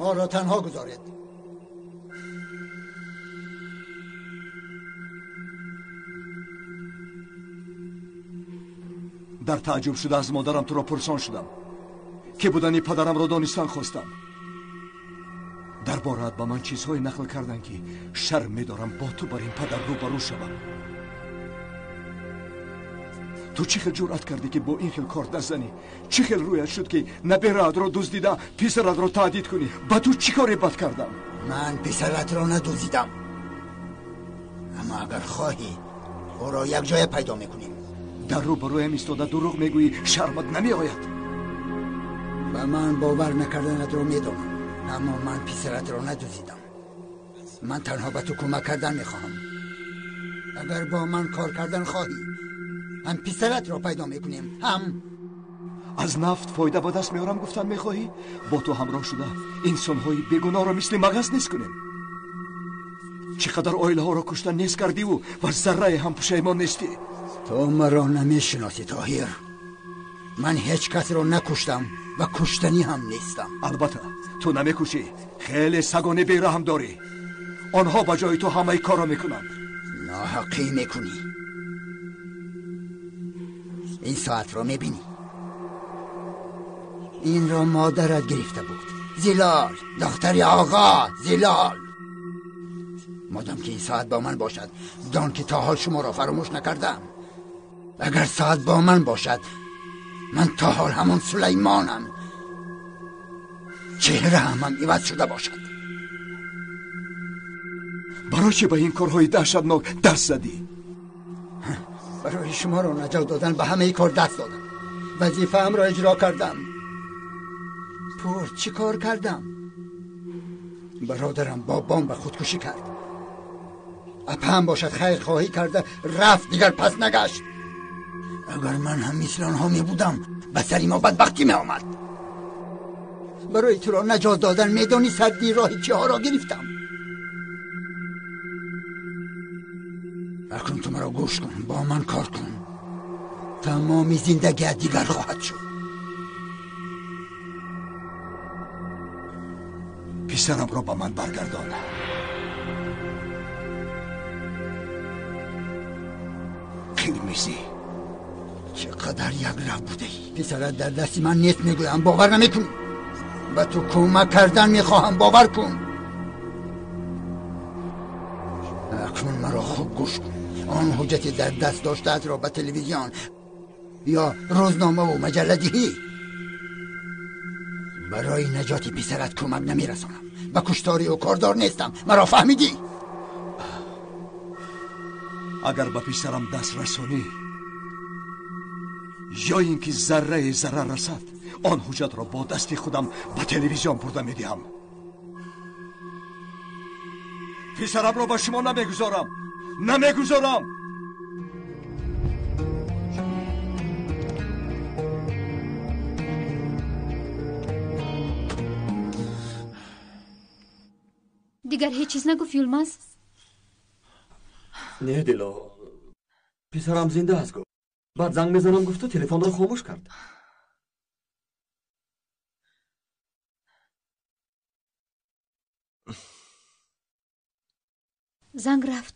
Моро танҳо гузоред. Дар тааҷҷуб шуда аз модарам туро пурсон шудам, ки будани падарамро донистан хостам. Дар бораат ба ман чизҳое нақл карданд, ки шарм медорам бо ту бар ин падар рӯбарӯ шавам. Ту чӣ хел ҷуръат кардӣ, ки бо ин хел кор даст занӣ? Чӣ хел рӯят шуд, ки набераатро дуздида писаратро таҳдид кунӣ? Ба ту чӣ коре бад кардам? Ман писаратро надуздидам, аммо агар хоҳӣ ӯро якҷоя пайдо мекунем. Дар рӯбарӯям истода дурӯғ мегӯӣ, шармат намеояд? Ба ман бовар накарданатро медонам, аммо ман писаратро надуздидам. Ман танҳо ба ту кӯмак кардан мехоҳам. Агар бо ман кор кардан хоҳӣ, ҳам писаратро пайдо мекунем, ҳам аз нафт фоида ба даст меорам. Гуфтан мехоҳӣ бо ту ҳамроҳ шуда инсонҳои бегуноҳро мисли магас нест кунем? Чӣ қадар оилаҳоро кушта нест кардиву ва заррае ҳам пушаймон нестӣ. Ту маро намешиносӣ, Тоҳир. Ман ҳеҷ касро накуштам ва куштанӣ ҳам нестам. Албатта ту намекушӣ. Хеле сагони бераҳм дорӣ. Онҳо ба ҷои ту ҳамаи корро мекунанд. Ноҳақӣ мекунӣ. Ин соатро мебинӣ? Инро модарат гирифта буд. Зилол, духтари оғо, Зилол. Модом ки ин соат бо ман бошад, дон ки то ҳол шуморо фаромӯш накардам. Агар соат бо ман бошад, ман то ҳол ҳамон Сулаймонам. Чеҳраам ҳам иваз шуда бошад. Барои чӣ ба ин корҳои даҳшатнок даст задӣ? Барои шуморо наҷот додан ба ҳамаи кор даст додам. Вазифаамро иҷро кардам. Пур чӣ кор кардам? Бародарам бо бомба худкушӣ кард. Апаам бошад хайрхоҳӣ карда рафт, дигар пас нагашт. Агар ман ҳам мисли онҳо мебудам, ба сари мо бадбахтӣ меомад. Барои туро наҷот додан медонӣ садди роҳи чиҳоро гирифтам. Акнун ту маро гӯш кун, бо ман кор кун. Тамоми зиндагиат дигар хоҳад шуд. Писарамро ба ман баргардон. Қирмизӣ, чӣ қадар якрав будаӣ. Писарат дар дасти ман нест, мегӯям, бовар намекунӣ. Ба ту кӯмак кардан мехоҳам, бовар кун. Акнун маро хуб гӯш кун. Он ҳуҷҷате дар даст доштаатро ба телевизион ё рӯзномаву маҷалла диҳӣ. Барои наҷоти писарат кӯмак намерасонам. Ба куштори ӯ кордор нестам. Маро фаҳмидӣ? Агар ба писарам даст расонӣ ё ин ки заррае зарар расад, он ҳуҷҷатро бо дасти худам ба телевизион бурда медиҳам. Писарамро ба шумо намегузорам, намегузорам. Дигар ҳеҷ чиз нагуфт Юлмаз? Не, Дило, писарам зинда аст, гуфт. Баъд занг мезанам гуфту телефонро хомӯш кард. Занг рафт.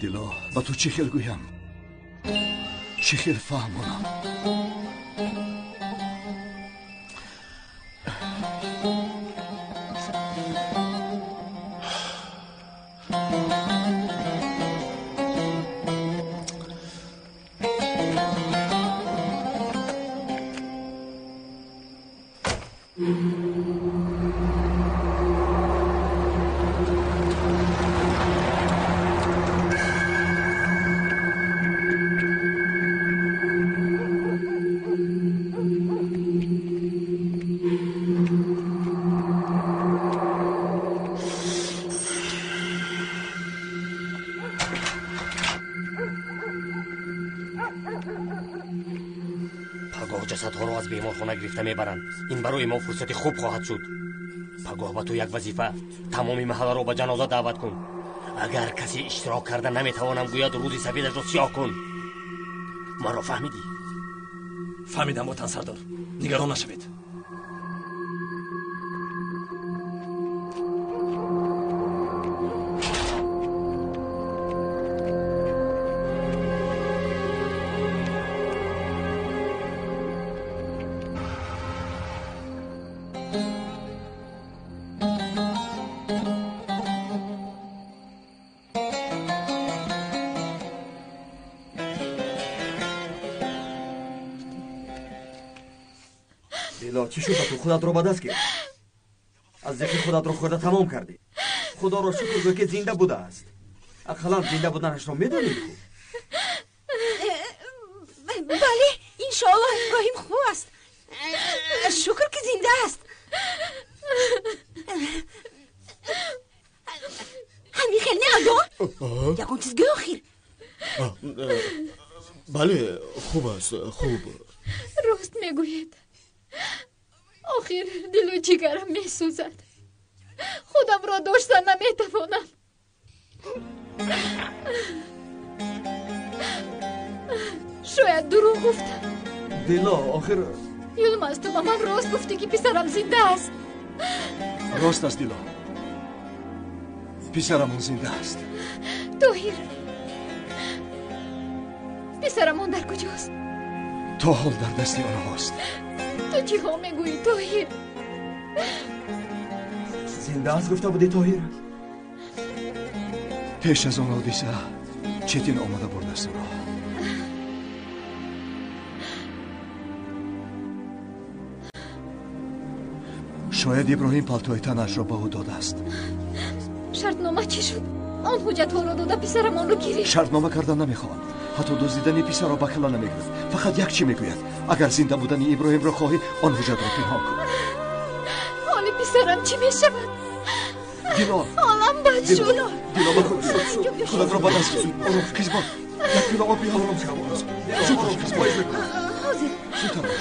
Дило, ба ту чӣ хел гӯям? Чӣ хел фаҳмонам? Ҷасадҳоро аз беморхона гирифта мебаранд. Ин барои мо фурсати хуб хоҳад шуд. Пагоҳ ба ту як вазифа. Тамоми маҳалларо ба ҷаноза даъват кун. Агар касе иштирок карда наметавонам гӯяд, рӯзи сафедашро сиёҳ кун. Маро фаҳмидӣ? Фаҳмидам, ватан сардор, нигарон нашавед. Чӣ шуд ба ту? Худатро ба даст гир. Аз зиқи худатро хӯрда тамом кардӣ. Худоро шукр гӯй, ки зинда будааст. Ақаллан зинда буданашро медонӣ ку. Бале, иншоаллоҳ Иброҳим хуб аст. Шукр, ки зинда аст. Ҳамин хел не, адо? Ягон чиз гӯй охир. Бале, хуб аст, хуб. Рост мегӯед. Охир дилу ҷигарам месӯзад. Худамро дошта наметавонам. Шояд дурӯғ гуфтам. Дило, охир Юлмаз, ту ба ман рост гуфтӣ, ки писарам зинда аст. Рост аст, Дило, писарамон зинда аст. Тоҳир, писарамон дар куҷост? То ҳол дар дасти онҳост. Ту чиҳо мегӯӣ, Тоҳир? Зинда аст гуфта будӣ, Тоҳир. Пеш аз он ҳодиса Четин омада бурдааст ӯро. Шояд Иброҳим палтои танашро ба ӯ додааст. Шартнома чӣ шуд? Он ҳуҷҷатҳоро дода писарамонро гирифт. Шартнома кардан намехоҳам. Ҳатто дуздидани писарро ба кала намегирад. Фақат як чӣ мегӯяд: агар зинда будани Иброҳимро хоҳӣ, он ҳуҷҷатро пинҳон кун. Ҳоли писарам чӣ мешавад? Дило, ҳолам бад шуд. Дило, ба худ худатро ба даст гир. Қизбон, як пиёла об биёр. Зуд бош, қизбон. Зудтар бош.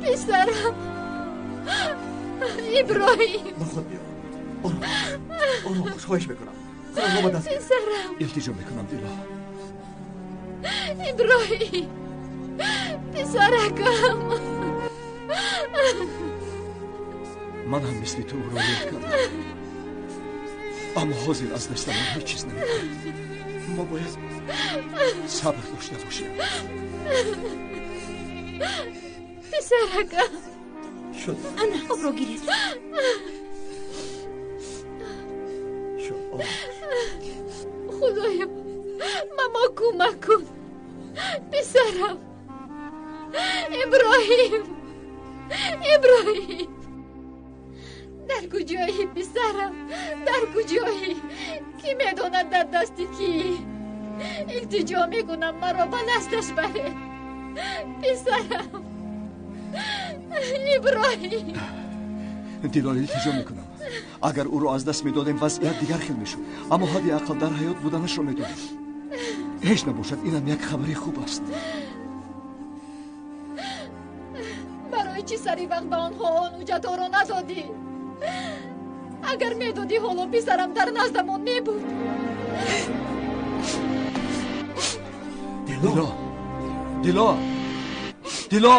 Писарам Иброҳим, ба худ биё. Ором бош, ором бош, хоҳиш мекунам. Худатро ба даст гир. Писарам, илтиҷо мекунам, Дило. Иброҳим, писаракам. Ман ҳам мисли ту ӯро ёд кардам, аммо ҳозир аз дастамон ҳеҷ чиз намекунад. Мо бояд сабр дошта бошем. Писаракам. Шуд. Ана, обро гиред. Шуд, ором бош. Худоё, ба мо кӯмак кун. Писарам Иброҳим, Иброҳим, дар куҷоӣ, писарам? Дар куҷоӣ? Кӣ медонад дар дасти кӣ? Илтиҷо мекунам, маро ба дасташ баред. Писарам Иброҳим. Дило, илтиҷо мекунам. Агар ӯро аз даст медодем, вазъият дигар хел мешуд. Аммо ҳадди ақал дар ҳаёт буданашро медонем. Ҳеҷ набошад, инам як хабари хуб аст. Барои чӣ сари вақт ба онҳо он ҳуҷҷатҳоро надодӣ? Агар медодӣ, ҳоло писарам дар наздамон мебуд. Дило, Дило, Дило.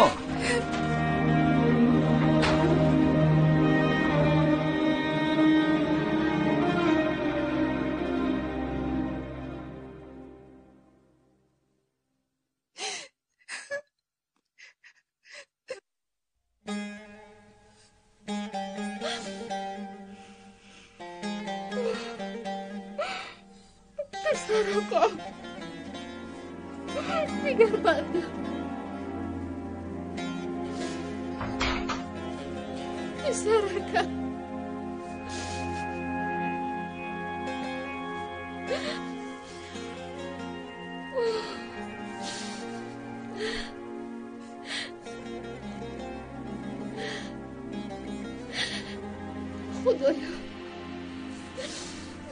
Писаракам, ҷигарбандам, писаракам. Худоё,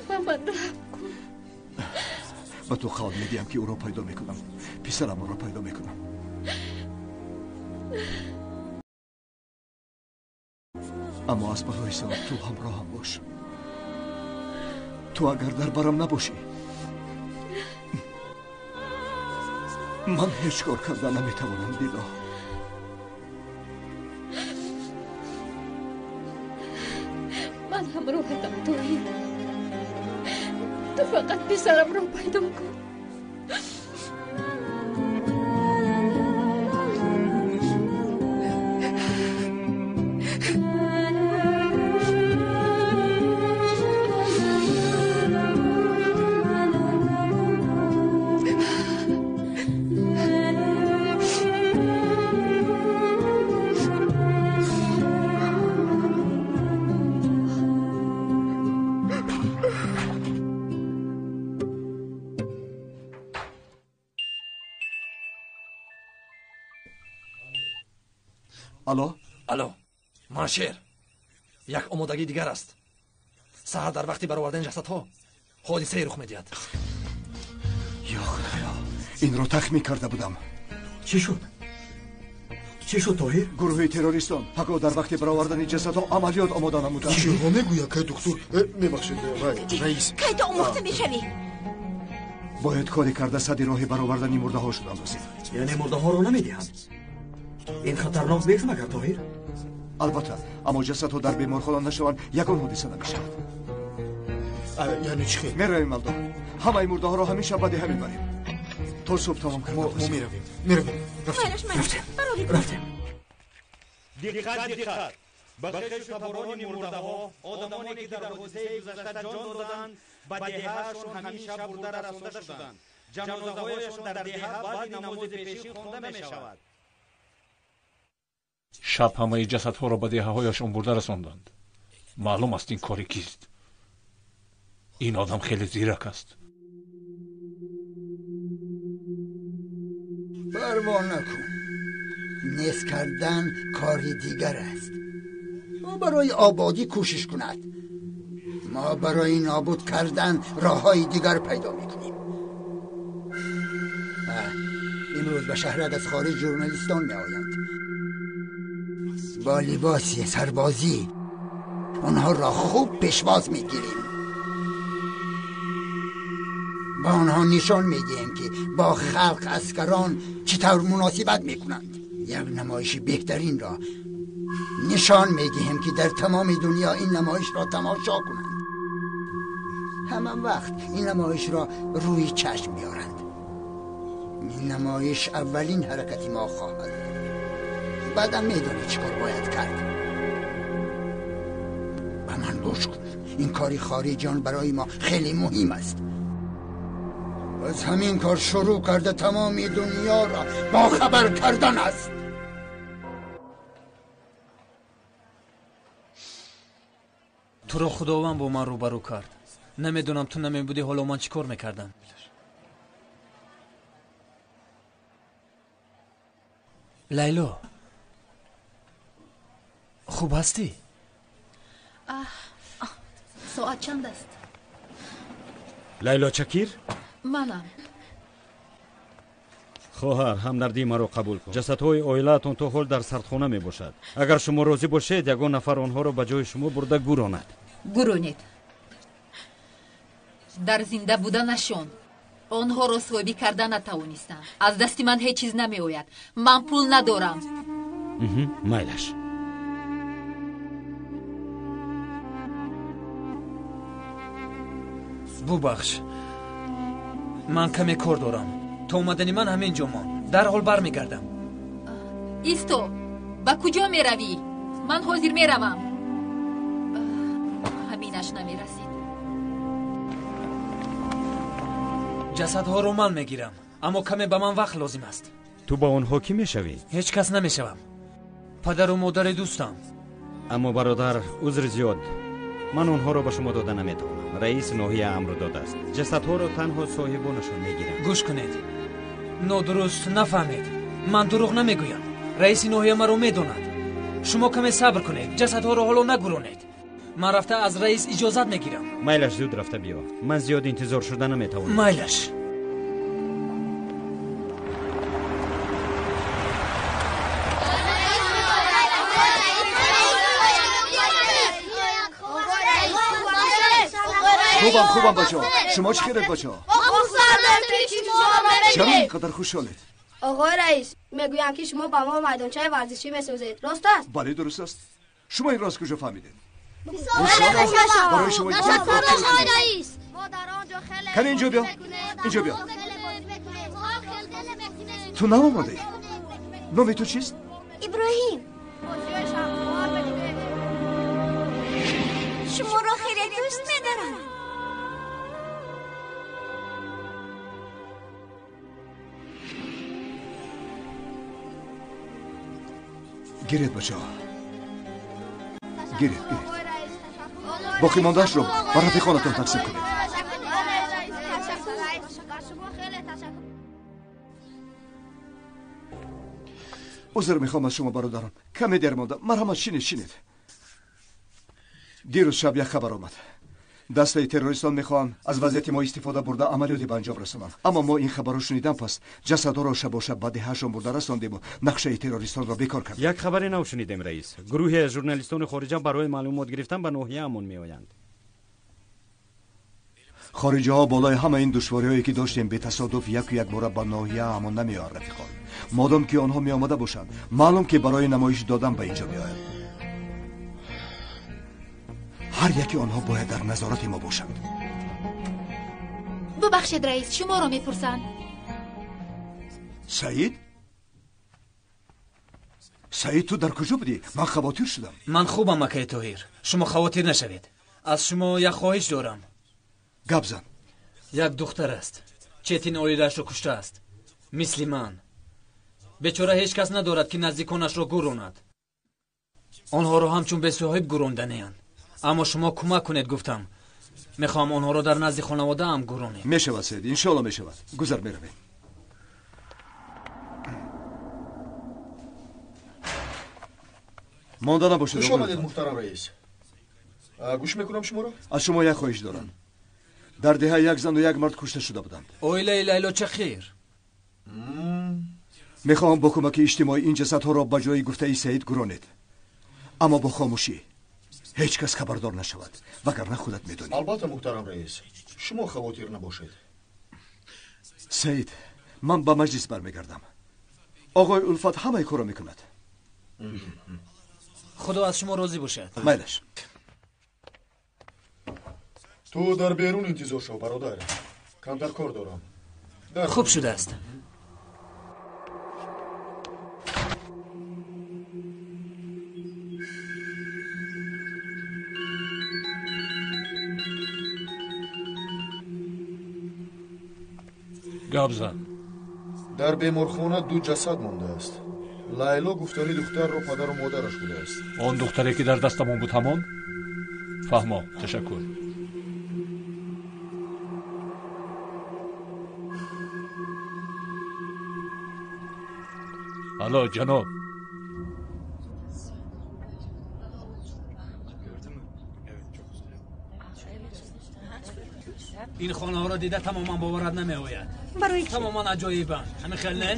ба ман раҳм кун. Ба ту қавл медиҳам, ки ӯро пайдо мекунам. Писарамонро пайдо мекунам. Аммо аз барои сабаб ту ҳамроҳам бош. Ту агар дар барам набошӣ, ман ҳеҷ кор карда наметавонам, Дило. Писарамро пайдо кун. Алло? Алло, ман Шер. Як омодагии дигар аст. Саҳар дар вақти баровардани ҷасадҳо ҳодисае рух медиҳад. Ё Худоё, инро тахмин карда будам. Чӣ шуд? Чӣ шуд, Тоҳир? Гурӯҳи террористон пагоҳ дар вақти баровардани ҷасадҳо амалиёт омода намуданд. Чиҳо мегӯяд, кай доктор? Мебахшед, раис. Кай ту омӯхта мешавӣ? Бояд коре карда сади роҳи баровардани мурдаҳо шудан лозим. Яъне мурдаҳоро намедиҳанд? Ин хатарнок нест магар, Тоҳир? Албатта, аммо ҷасадҳо дар беморхона нашаванд, ягон ҳодиса намешавад. Яъне чӣ хел? Меравем, Малдо. Ҳамаи мурдаҳоро ҳамин шаб ба деҳа мебарем. То субҳ тамом карда. Мо меравем. Меравем. Рафтем. Рафтем. Диққат, диққат! Ба хешу таборони мурдаҳо, одамоне ки дар ҳодисаи гузашта ҷон доданд, ба деҳаашон ҳамин шаб бурда расонда шуданд. Ҷанозаҳояшон дар деҳа баъди намози пешин хонда мешавад. Шаб ҳамаи ҷасадҳоро ба деҳаҳояшон бурда расонданд. Маълум аст ин кори кист. Ин одам хеле зирак аст. Парво накун. Нест кардан кори дигар аст. Ӯ барои ободӣ кӯшиш кунад. Мо барои нобуд кардан роҳҳои дигар пайдо мекунем. Имрӯз ба шаҳрак аз хориҷ журналистон меоянд. Бо либоси сарбозӣ онҳоро хуб пешвоз мегирем. Ба онҳо нишон медиҳем, ки бо халқ аскарон чӣ тавр муносибат мекунанд. Як намоиши беҳтаринро нишон медиҳем, ки дар тамоми дунё ин намоишро тамошо кунанд. Ҳама вақт ин намоишро рӯи чашм биёранд. Ин намоиш аввалин ҳаракати мо хоҳад. Баъдам медонӣ чӣ кор бояд кард. Ба ман гӯш кун. Ин кори хориҷиён барои мо хеле муҳим аст. Аз ҳамин кор шурӯъ карда тамоми дунёро бохабар кардан аст. Туро Худованд бо ман рӯбарӯ кард. Намедонам ту намебудӣ, ҳоло ман чӣ кор мекардам. Лайло, хуб ҳастӣ? Соат чанд аст? Лайло Чакир? Манам. Хоҳар, ҳамдардии маро қабул кун. Ҷасадҳои оилаатон то ҳол дар сардхона мебошад. Агар шумо розӣ бошед, ягон нафар онҳоро ба ҷои шумо бурда гӯронад. Гӯронед. Дар зинда буданашон онҳоро соҳибӣ карда натавонистам. Аз дасти ман ҳеҷ чиз намеояд. Ман пул надорам. Майлаш. Бубахш, ман каме кор дорам. То омадани ман ҳамин ҷо мон. Дарҳол бармегардам. Исто, ба куҷо меравӣ? Ман ҳозир меравам. Ҳаминаш намерасид. Ҷасадҳоро ман мегирам, аммо каме ба ман вақт лозим аст. Ту ба онҳо кӣ мешавӣ? Ҳеҷ кас намешавам. Падару модари дӯстам. Аммо бародар, узр зиёд. Ман онҳоро ба шумо дода наметавонам. Раиси ноҳия амр додааст. Ҷасадҳоро танҳо соҳибонашон мегиранд. Гӯш кунед. Нодуруст нафаҳмед. Ман дурӯғ намегӯям. Раиси ноҳия маро медонад. Шумо каме сабр кунед. Ҷасадҳоро ҳоло нагуронед. Ман рафта аз раис иҷозат мегирам. Майлаш, зуд рафта биё. Ман зиёд интизор шуда наметавонам. Майлаш. Хубам, хубам, бачаҳо. Шумо чӣ хелед, бачаҳо? Чаро ин қадар хушҳолед? Оғои раис, мегӯянд ки шумо ба мо майдончаи варзишӣ месозед. Рост аст? Бале, дуруст аст. Шумо инро аз куҷо фаҳмидед? Барои шумо раис. Кани инҷо биё, инҷо биё. Ту наомадӣ? Номи ту чист? Иброҳим. Шуморо хеле дӯст медорам. Гиред, бачаҳо, гиред, гиред. Боқимондаашро ба рафиқонатон тақсим кунед. Узр мехоҳам аз шумо, бародарон, каме дер монда. Марҳамат, шинед, шинед. Дирӯз шаб як хабар омад. Дастаи террористон мехоҳанд аз вазъияти мо истифода бурда амалиёте ба анҷом расонанд. Аммо мо ин хабарро шунидам, пас ҷасадҳоро шабошаб ба деҳаашон бурда расондему нақшаи террористонро бекор кардем. Як хабари нав шунидем, раис. Гурӯҳе аз журналистони хориҷа барои маълумот гирифтан ба ноҳияамон меоянд. Хориҷаҳо болои ҳама ин душвориҳое ки доштем бетасодуф яку якбора ба ноҳияамон намеоянд, рафиқон. Модом ки онҳо меомада бошанд, маълум ки барои намоиш додан ба инҷо меоянд. Ҳар яке онҳо бояд дар назорати мо бошанд. Бубахшед, раис, шуморо мепурсанд. Саид? Саид, ту дар куҷо будӣ? Ман хавотир шудам. Ман хубам, акаи Тоҳир. Шумо хавотир нашавед. Аз шумо як хоҳиш дорам. Гап зан. Як духтар аст. Четин оилаашро куштааст. Мисли ман. Бечора ҳеҷ кас надорад, ки наздиконашро гуронад. Онҳоро ҳамчун бесоҳиб гуронданеянд. Аммо шумо кӯмак кунед, гуфтам. Мехоҳам онҳоро дар назди хонаводаам гуронем. Мешавад, Саид, иншоалло мешавад. Гузар, меравем. Монда набошед. Хуш омадед, муҳтарам раис. Гӯш мекунам шуморо. Аз шумо як хоҳиш дорам. Дар деҳа як зану як мард кушта шуда буданд. Оилаи Лайло Чахир. Мехоҳам бо кӯмаки иҷтимоӣ ин ҷасадҳоро ба ҷои гуфтаи Саид гуронед. Аммо бо хомӯшӣ. Ҳеҷ кас хабардор нашавад, вагарна худат медонӣ. Албатта, муҳтарам раис, шумо хавотир набошед. Саид, ман ба маҷлис бармегардам. Оғои Улфат ҳамаи корро мекунад. Худо аз шумо розӣ бошад. Майлаш. Ту дар берун интизор шав, бародар. Камтар кор дорам. Хуб шудааст. Гап зан. Дар беморхона ду ҷасад мондааст. Лайло гуфтани духтарро падару модараш будааст. Он духтаре ки дар дастамон буд ҳамон? Фаҳмо, ташаккур. Алло, ҷаноб. Ин хонаҳоро дида тамоман боварат намеояд. Барои чӣ? Тамоман аҷоибанд. Ҳамин хел не?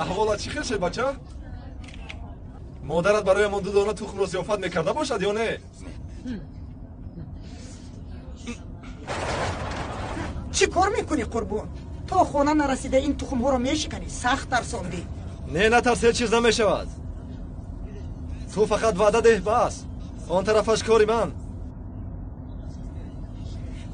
Аҳволат чӣ хел шуд, бача? Модарат бароямон ду дона тухмро зиёфат мекарда бошад ё не? Чӣ кор мекунӣ, қурбон? То хона нарасида ин тухмҳоро мешиканӣ. Сахт тарсондӣ. Не, натарс, ҳеҷ чиз намешавад. Ту фақат ваъда деҳ, бас. Он тарафаш кори ман.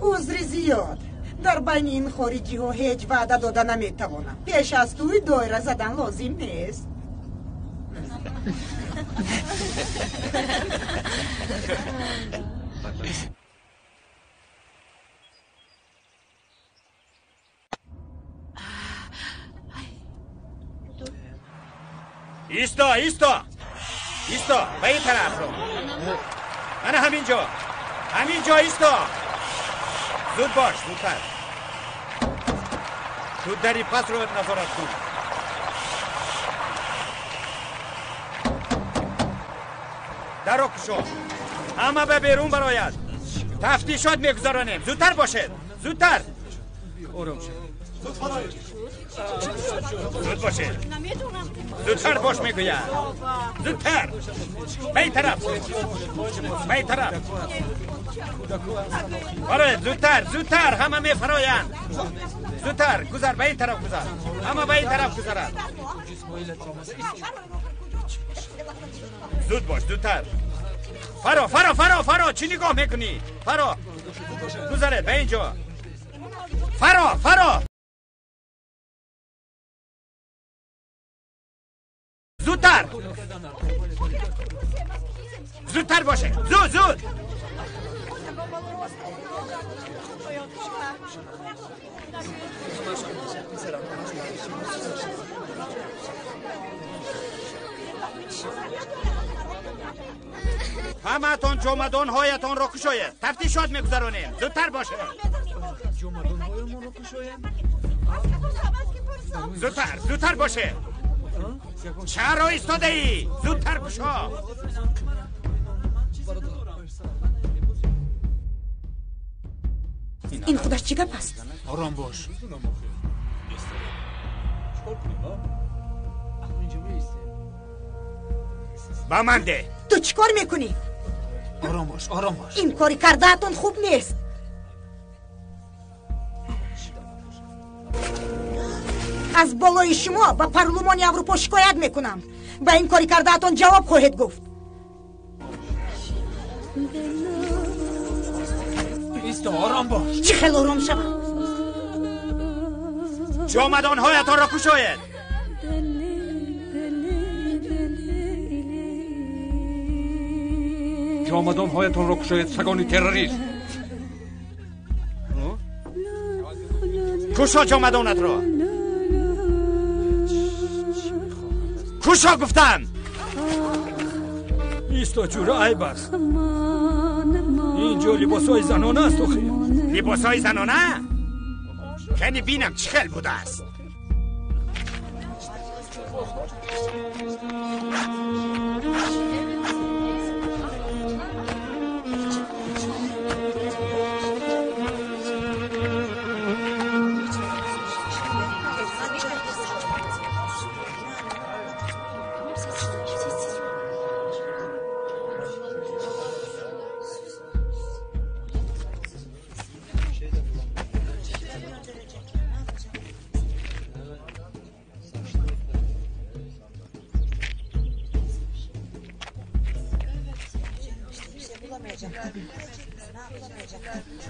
Узри зиёд. Дар байни ин хориҷиҳо ҳеҷ ваъда дода наметавонам. Пеш аз тӯй доира задан лозим нест. Исто, исто, исто, ба ин тараф ро. Ана ҳамин ҷо, ҳамин ҷо исто. Зуд бош, зудтар. Ту дари пасро назорат кун. Даро кушо. Ҳама ба берун барояд. Тафтишот мегузаронем. Зудтар бошед, зудтар. Зуд бошед. Зудтар бош, мегӯяд. Зудтар. Ба ин тараф. Ба ин тараф. Оре, зудтар, зудтар, ҳама мефароянд. Зудтар, гузар, ба ин тараф гузар. Ҳама ба ин тараф гузарад. Зуд бош, зудтар. Фаро, фаро, фаро, фаро, чӣ нигоҳ мекунӣ? Фаро, гузаред ба ин ҷо. Фаро, фаро. Зудтар. Зудтар бошед. Зуд, зуд. Ҳамаатон ҷомадонҳоятонро кушоед. Тафтишот мегузаронем. Зудтар бошед. Зудтар, зудтар бошед. Чаро истодаӣ? Зудтар кушо. Ин худаш чӣ гап аст? Ором бош. Ба ман деҳ. Ту чӣ кор мекунӣ? Ором бош, ором бош. Ин кори кардаатон хуб нест. Аз болои шумо ба парлумони Аврупо шикоят мекунам. Ба ин кори кардаатон ҷавоб хоҳед гуфт. Исто, ором бош. Чӣ хел ором шавам? Ҷомадонҳоятонро кушоед. Ҷомадонҳоятонро кушоед, сагони террорист. Кушо ҷомадонатро. Кушо гуфтам. Исто, ҷура, айб аст. Ин ҷо либосҳои занона аст охир. Либосҳои занона? Кани бинам чӣ хел будааст.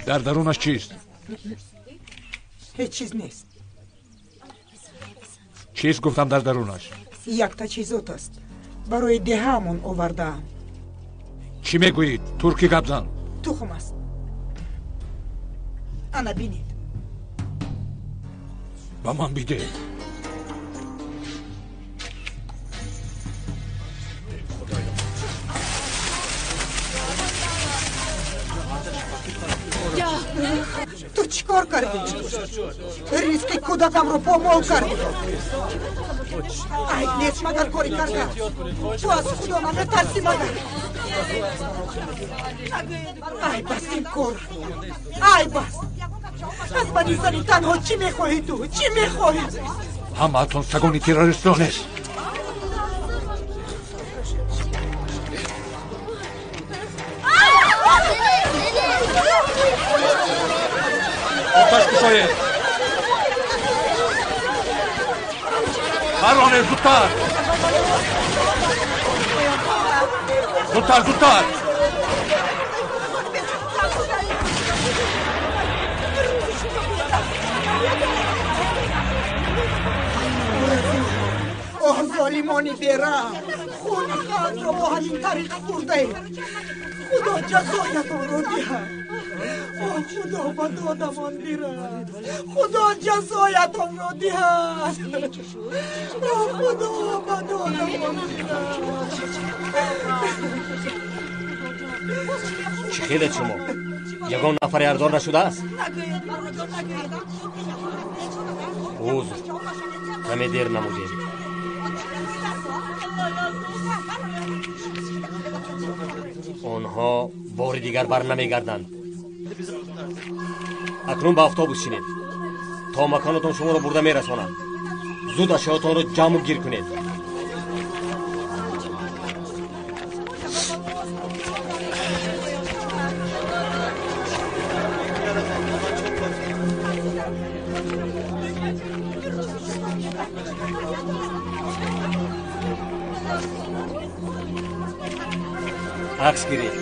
Дар дарунаш чист? Ҳеҷ чиз нест. Чист гуфтам дар дарунаш? Як таҷҳизот аст. Барои деҳаамон овардаам. Чӣ мегӯӣ? Туркӣ гап зан. Тухм аст. Ана бинед. Ба ман бидеҳ. Ту чӣ кор кардӣ? Ризқи кӯдакамро помол кардӣ. Айб нест магар кори карда? Ту аз Худо наметарсӣ магар? Айб аст ин кор. Айб аст. Аз мани зани танҳо чӣ мехоҳӣ ту? Чӣ мехоҳӣ? Ҳамаатон сагони террористро нест. Оташ кушоед. Пароне, зудтар. Зудтар, зудтар. Оҳ, золимони бераҳм, хуни халқро бо ҳамин тариқ хӯрдаед. Худо ҷазоятонро диҳад. Оҳ, Худо ба додамон бирас. Худо ҷазоятонро диҳад. Оҳ, Худо ба додамон бирас. Чӣ хелед шумо? Ягон нафаре ардор нашудааст? Узр, каме дер намудем. Онҳо бори дигар бар намегарданд. Акнун ба автобус шинед. То маконатон шуморо бурда мерасонам. Зуд ашёотонро ҷамъу гир кунед. Акс гиред.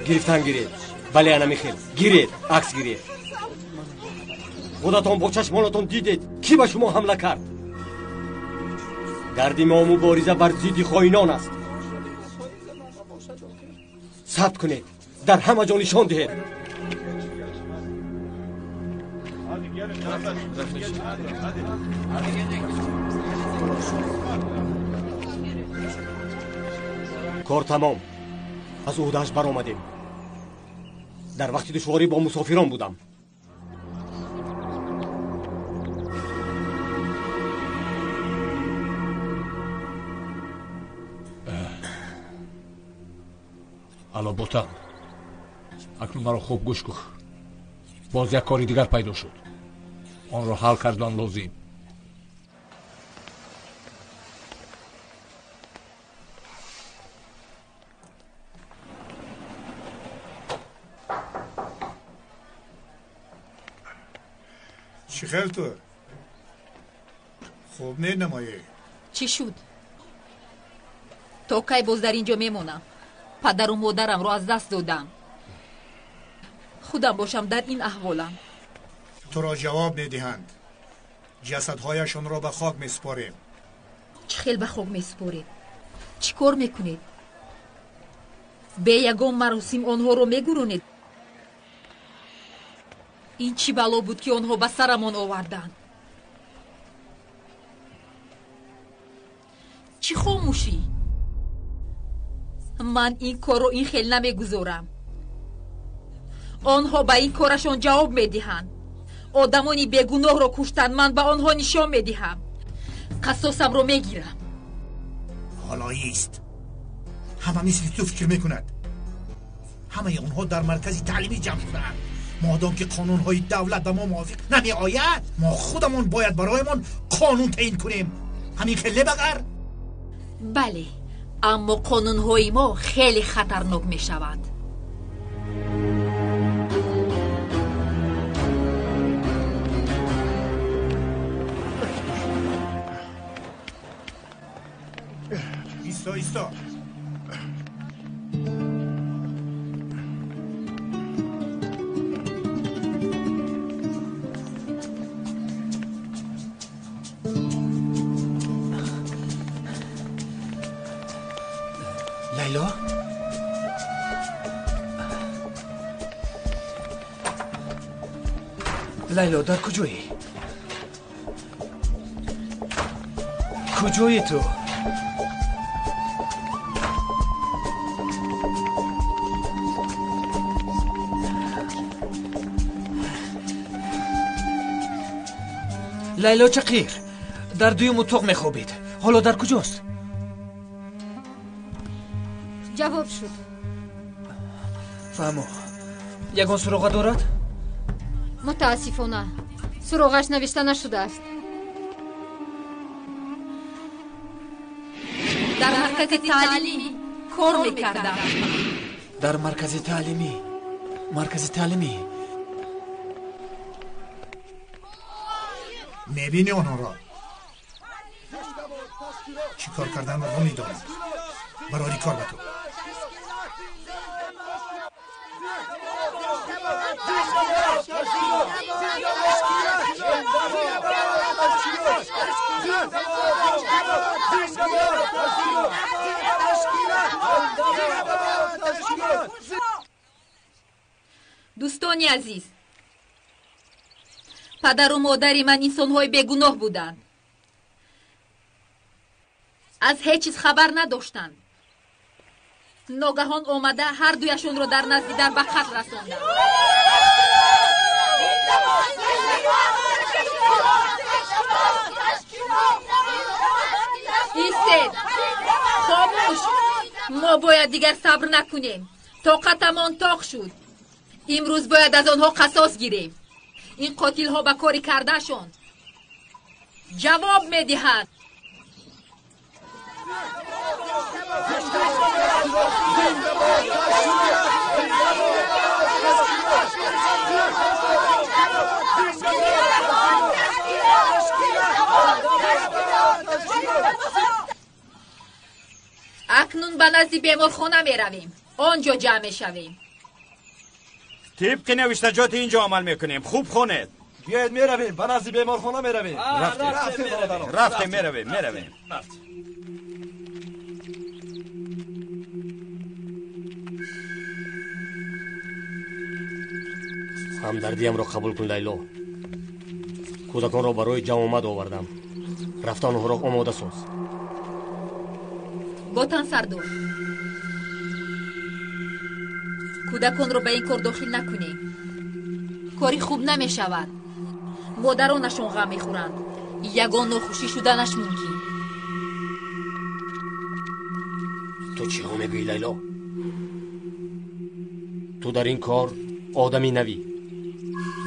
Гирифтан гиред. Бале, ана михел. Гиред, акс гиред. Худатон бо чашмонатон дидед, кӣ ба шумо ҳамла кард. Дарди мо мубориза бар зидди хоинон аст. Сабт кунед, дар ҳама ҷо нишон диҳед. Кор тамом. Аз уҳдааш баромадем. Дар вақти душворӣ бо мусофирон будам. Алло, Ботан, акнун маро хуб гӯш кун. Боз як кори дигар пайдо шуд. Онро ҳал кардан лозим. Чӣ хел ту? Хуб менамоӣ. Чӣ шуд? То кай боз дар ин ҷо мемонам? Падару модарамро аз даст додам. Худам бошам дар ин аҳволам. Туро ҷавоб медиҳанд. Ҷасадҳояшонро ба хок месупорем. Чӣ хел ба хок месупоред? Чӣ кор мекунед? Бе ягон маросим онҳоро мегуронед? Ин чӣ бало буд, ки онҳо ба сарамон оварданд? Чӣ хомӯшӣ? Ман ин корро ин хел намегузорам. Онҳо ба ин корашон ҷавоб медиҳанд. Одамони бегуноҳро куштанд, ман ба онҳо нишон медиҳам. Қасосамро мегирам. Ҳоло ист. Ҳама мисли ту фикр мекунад. Ҳамаи онҳо дар маркази таълимӣ ҷамъ шудаанд. Модом ки қонунҳои давлат ба мо мувофиқ намеояд, мо худамон бояд бароямон қонун таъин кунем. Ҳамин хеле багар? Бале, аммо қонунҳои мо хеле хатарнок мешаванд. Исто, исто. Лайло? Лайло, дар куҷоӣ? Куҷоӣ ту? Лайло Чақир дар дуюм утоқ мехобид. Ҳоло дар куҷост? Ҷавоб шуд. Фаҳмо. Ягон суроға дорад? Мутаассифона, суроғаш навишта нашудааст. Дар маркази таълимӣ кор мекардам. Дар маркази таълимӣ. Маркази таълимӣ. Мебинӣ онҳоро? Чӣ кор карданро намедонам. Барори кор ба ту. Дӯстони азиз, падару модари ман инсонҳои бегуноҳ буданд. Аз ҳеҷ чиз хабар надоштанд. Ногаҳон омада ҳар дуяшонро дар назди дар ба қатл расонданд. Истед! Хомӯш! Мо бояд дигар сабр накунем. Тоқатамон тоқ шуд. Имрӯз бояд аз онҳо қасос гирем. Ин қотилҳо ба кори кардаашон ҷавоб медиҳанд. Акнун ба назди беморхона меравем. Он ҷо ҷамъ мешавем. Тибқи навиштаҷоти ин ҷо амал мекунем. Хуб хонед. Биёед меравем, ба назди беморхона меравем. Рафтем, рафтем, меравем, меравем. Ҳамдардиамро қабул кун, Лайло. Кӯдаконро барои ҷамъомад овардам. Рафта онҳоро омода соз. Ботан сардор, кӯдаконро ба ин кор дохил накунем. Кори хуб намешавад. Модаронашон ғам мехӯранд. Ягон нохушӣ шуданаш мумкин. Ту чиҳо мегӯӣ, Лайло? Ту дар ин кор одами навӣ.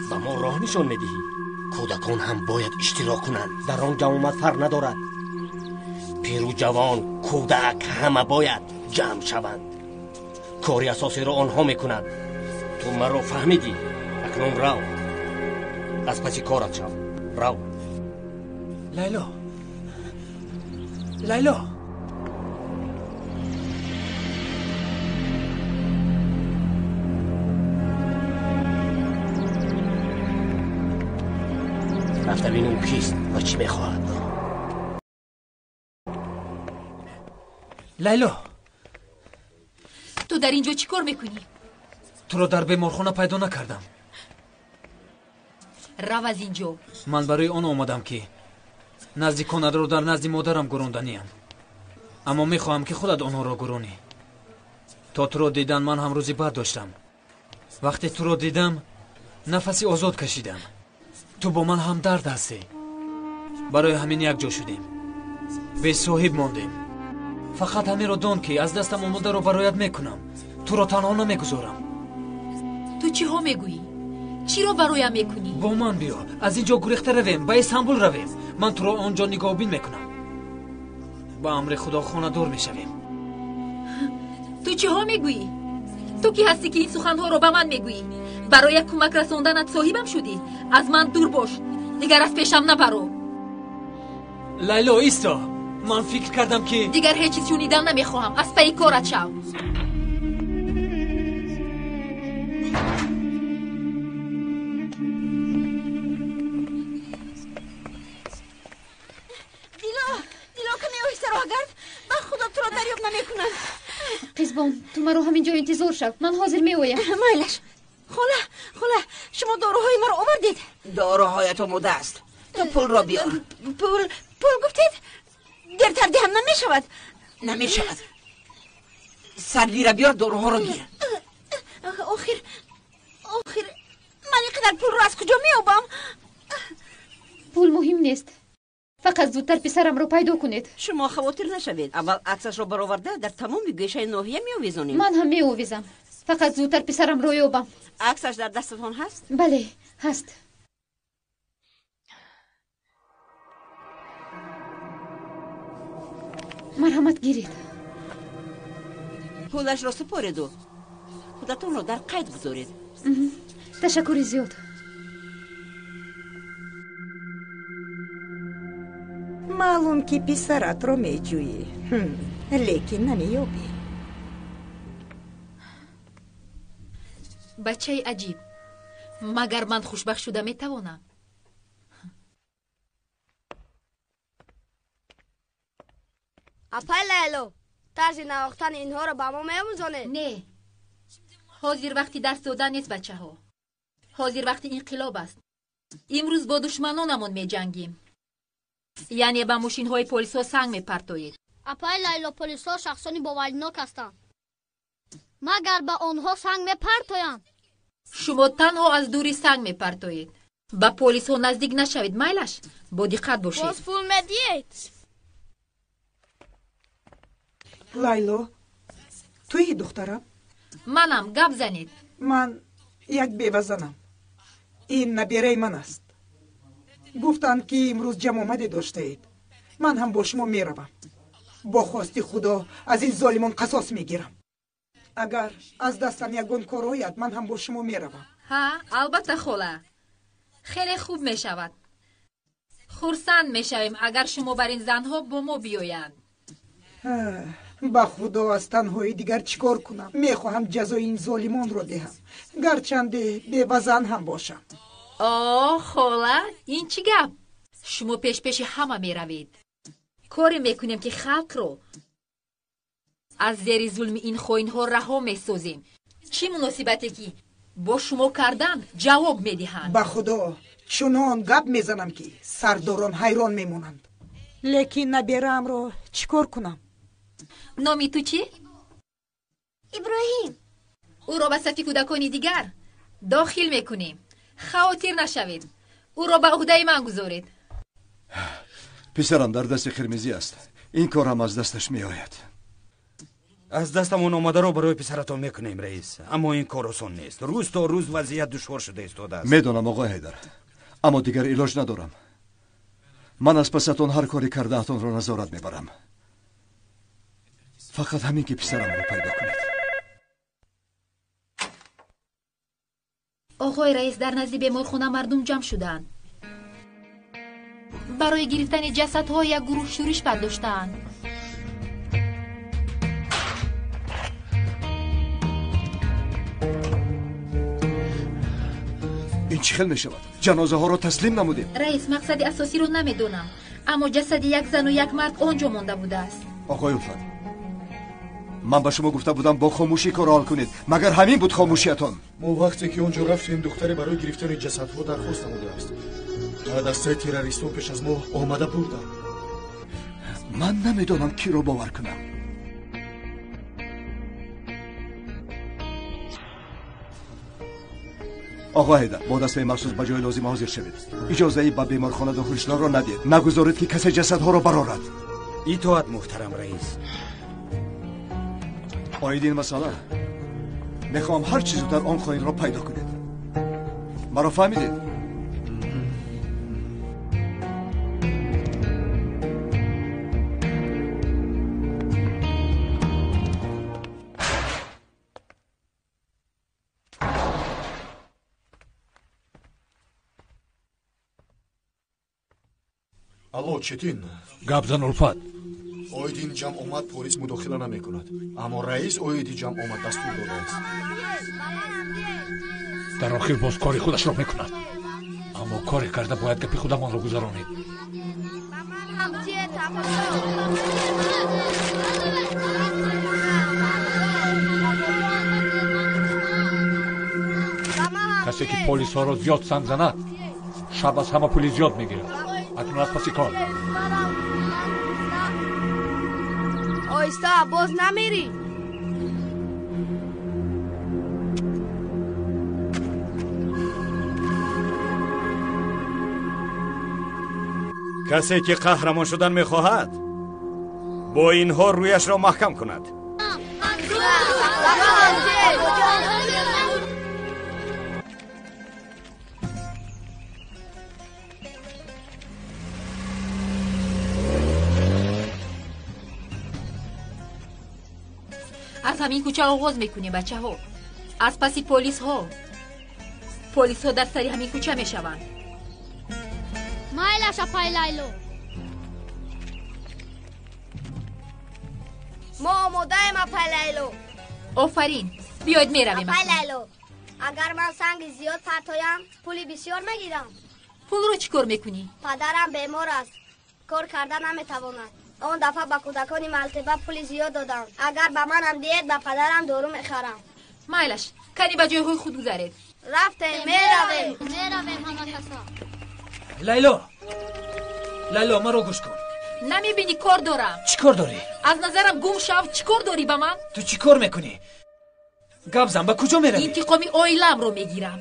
Ба мо роҳ нишон медиҳӣ. Кӯдакон ҳам бояд иштирок кунанд. Дар он ҷамъомад фарқ надорад. Пиру ҷавон, кӯдак ҳама бояд ҷамъ шаванд. Кори асосиро онҳо мекунанд. Ту маро фаҳмидӣ. Акнун рав, аз паси корат шав. Рав. Лайло, Лайло. Рафта бин ӯ кист ва чӣ мехоҳад. Лайло, ту дар ин ҷо чӣ кор мекунӣ? Туро дар беморхона пайдо накардам. Рав аз ин ҷо. Ман барои он омадам, ки наздиконатро дар назди модарам гуронданиям. Аммо мехоҳам, ки худат онҳоро гуронӣ. То туро дидан ман ҳам рӯзи бад доштам. Вақте туро дидам, нафаси озод кашидам. Ту бо ман ҳамдард ҳастӣ. Барои ҳамин якҷо шудем. Бесоҳиб мондем. Фақат ҳаминро дон, ки аз дастам омодаро бароят мекунам. Туро танҳо намегузорам. Ту чиҳо мегӯӣ? Чиро бароям мекунӣ? Бо ман биё, аз ин ҷо гурехта равем, ба Истанбул равем. Ман туро он ҷо нигоҳбин мекунам. Ба амри Худо хонадор мешавем. Ту чиҳо мегӯӣ? Ту кӣ ҳастӣ, ки ин суханҳоро ба ман мегӯӣ? Барои як кӯмак расонданат соҳибам шудӣ? Аз ман дур бош, дигар аз пешам набаро. Лайло, исто. Ман фикр кардам, ки дигар ҳеҷ чиз шунидан намехоҳам. Аз пайи корат шав. Дило, Дило, каме оҳиста роҳ гард. Ба Худо туро дарёб намекунам. Қизбон, ту маро ҳамин ҷо интизор шав. Ман ҳозир меоям. Майлаш. Хола, хола, шумо доруҳои маро овардед? Доруҳоят омода аст. Ту пулро биёр. Пул, пул гуфтед? Дертар диҳам намешавад? Намешавад. Сарлира биёр, доруҳоро гир. Охир, охир, ман ин қадар пулро аз куҷо меёбам? Пул муҳим нест. Фақат зудтар писарамро пайдо кунед. Шумо хавотир нашавед. Аввал аксашро бароварда дар тамоми гӯшаи ноҳия меовезонем. Ман ҳам меовезам. Фақат зудтар писарамро ёбам. Аксаш дар дастатон ҳаст? Бале, ҳаст. Марҳамат, гиред. Пулашро супореду худатонро дар қайд гузоред. Ташаккури зиёд. Маълум, ки писаратро меҷӯӣ, лекин намеёбӣ. Бачаи аҷиб. Магар ман хушбахт шуда метавонам? Апай Лайло, тарзи навохтани инҳоро ба мо меомӯзонед? Не, ҳозир вақти дарс додан нест, бачаҳо. Ҳозир вақти инқилоб аст. Имрӯз бо душманонамон меҷангем. Яъне ба мошинҳои полисҳо санг мепартоед. Апай Лайло, полисҳо шахсони боваринок ҳастанд. Магар ба онҳо санг мепартоянд? Шумо танҳо аз дури санг мепартоед. Ба полисҳо наздик нашавед, майлаш? Бо диққат бошед. Боз пул медиҳед? Лайло, туи духтарам? Манам, гап занед. Ман як бевазанам. Ин набераи ман аст. Гуфтанд, ки имрӯз ҷамъомаде доштаед. Ман ҳам бо шумо меравам. Бо хости Худо аз ин золимон қасос мегирам. Агар аз дастам ягон кор ояд, ман ҳам бо шумо меравам. Ҳа, албатта, хола. Хеле хуб мешавад. Хурсанд мешавем, агар шумо бар ин занҳо бо мо биёянд. Ба Худо аз танҳои дигар чӣ кор кунам? Мехоҳам ҷазои ин золимонро диҳам, гарчанде бевазан ҳам бошам. О, хола, ин чӣ гап? Шумо пешпеши ҳама меравед. Коре мекунем, ки халқро аз зери зулми ин хоинҳо раҳо месозем. Чӣ муносибате ки бо шумо кардан ҷавоб медиҳанд. Ба Худо чунон гап мезанам, ки сардорон ҳайрон мемонанд. Лекин набераамро чӣ кор кунам? Номи ту чӣ? Иброҳим. Ӯро ба сафи кӯдакони дигар дохил мекунем. Хавотир нашавед, ӯро ба уҳдаи ман гузоред. Писарам дар дасти қирмизӣ аст. Ин кор ҳам аз дасташ меояд. Аз дастамон омадаро барои писаратон мекунем, раис. Аммо ин кор осон нест. Рӯз то рӯз вазъият душвор шуда истодааст. Медонам, оғои Ҳайдар, аммо дигар илоҷ надорам. Ман аз пасатон ҳар кори кардаатонро назорат мебарам. Фақат ҳамин ки писарамро пайдо кунед. Оғои раис, дар назди беморхона мардум ҷамъ шудаанд. Барои гирифтани ҷасадҳо як гурӯҳ шӯриш бардоштаанд. Ин чӣ хел мешавад? Ҷанозаҳоро таслим намудем. Раис, мақсади асосиро намедонам, аммо ҷасади як зану як мард он ҷо монда будааст. Оғои Улфат, ман ба шумо гуфта будам бо хомӯшӣ корро ҳал кунед. Магар ҳамин буд хомӯшиятон? Мо вақте ки он ҷо рафтем, духтаре барои гирифтани ҷасадҳо дархост намудааст. Дастаи террористон пеш аз мо омада бурданд. Ман намедонам киро бовар кунам. Оғо Ҳайдар, бо дастаи махсус ба ҷои лозима ҳозир шавед. Иҷозаи ба беморхона дохил шуданро надиҳед. Нагузоред, ки касе ҷасадҳоро барорад. Итоат, муҳтарам раис. Оид ин масъала мехоҳам ҳар чӣ зудтар он хоинро пайдо кунед. Маро фаҳмидед? Алло, Четин. Гап зан, Улфат. Оид ин ҷамъомад полис мудохила намекунад, аммо раис оиди ҷамъомад дастур додааст. Дар охир боз кори худашро мекунад, аммо коре карда бояд гапи худамонро гузаронем. Касе ки полисҳоро зиёд санг занад, шаб аз ҳама пули зиёд мегирад. Акнун аз паси кор. Оҳиста, боз намерӣ. Касе ки қаҳрамон шудан мехоҳад, бо инҳо рӯяшро маҳкам кунад. Аз ҳамин кӯча оғоз мекунем, бачаҳо. Аз паси полисҳо. Полисҳо дар сари ҳамин кӯча мешаванд. Майлаш, апай Лайло. Мо омодаем, апай Лайло. Офарин, биёед меравем. Апай Лайло, агар ман санги зиёд партоям, пули бисёр мегирам. Пулро чӣ кор мекунӣ? Падарам бемор аст, кор карда наметавонад. Он дафъа ба кӯдакони Малтеба пули зиёд додам. Агар ба манам диҳед, ба падарам дору мехарам. Майлаш, кани ба ҷойҳои худ гузаред. Рафтем, меравем. Меравем ҳама касо. Лайло, Лайло, маро гӯш кун. Намебинӣ, кор дорам. Чӣ кор дорӣ? Аз назарам гум шав. Чӣ кор дорӣ ба ман? Ту чӣ кор мекунӣ? Гап зан, ба куҷо меравӣ? Интиқоми оиламро мегирам.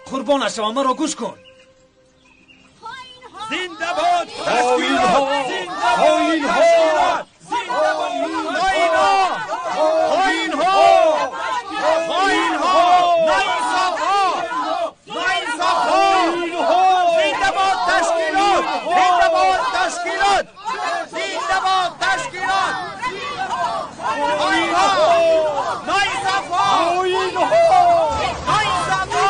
Қурбонаш шавам, маро гӯш кун. Зинда бод ташкилот! Зинда бод ташкилот! Зинда бод! Хоинҳо! Хоинҳо! Хоинҳо! Ноинсофҳо! Ноинсофҳо! Зинда бод ташкилот! Зинда бод ташкилот! Зинда бод ташкилот! Хоинҳо! Ноинсофҳо! Ноинсофҳо!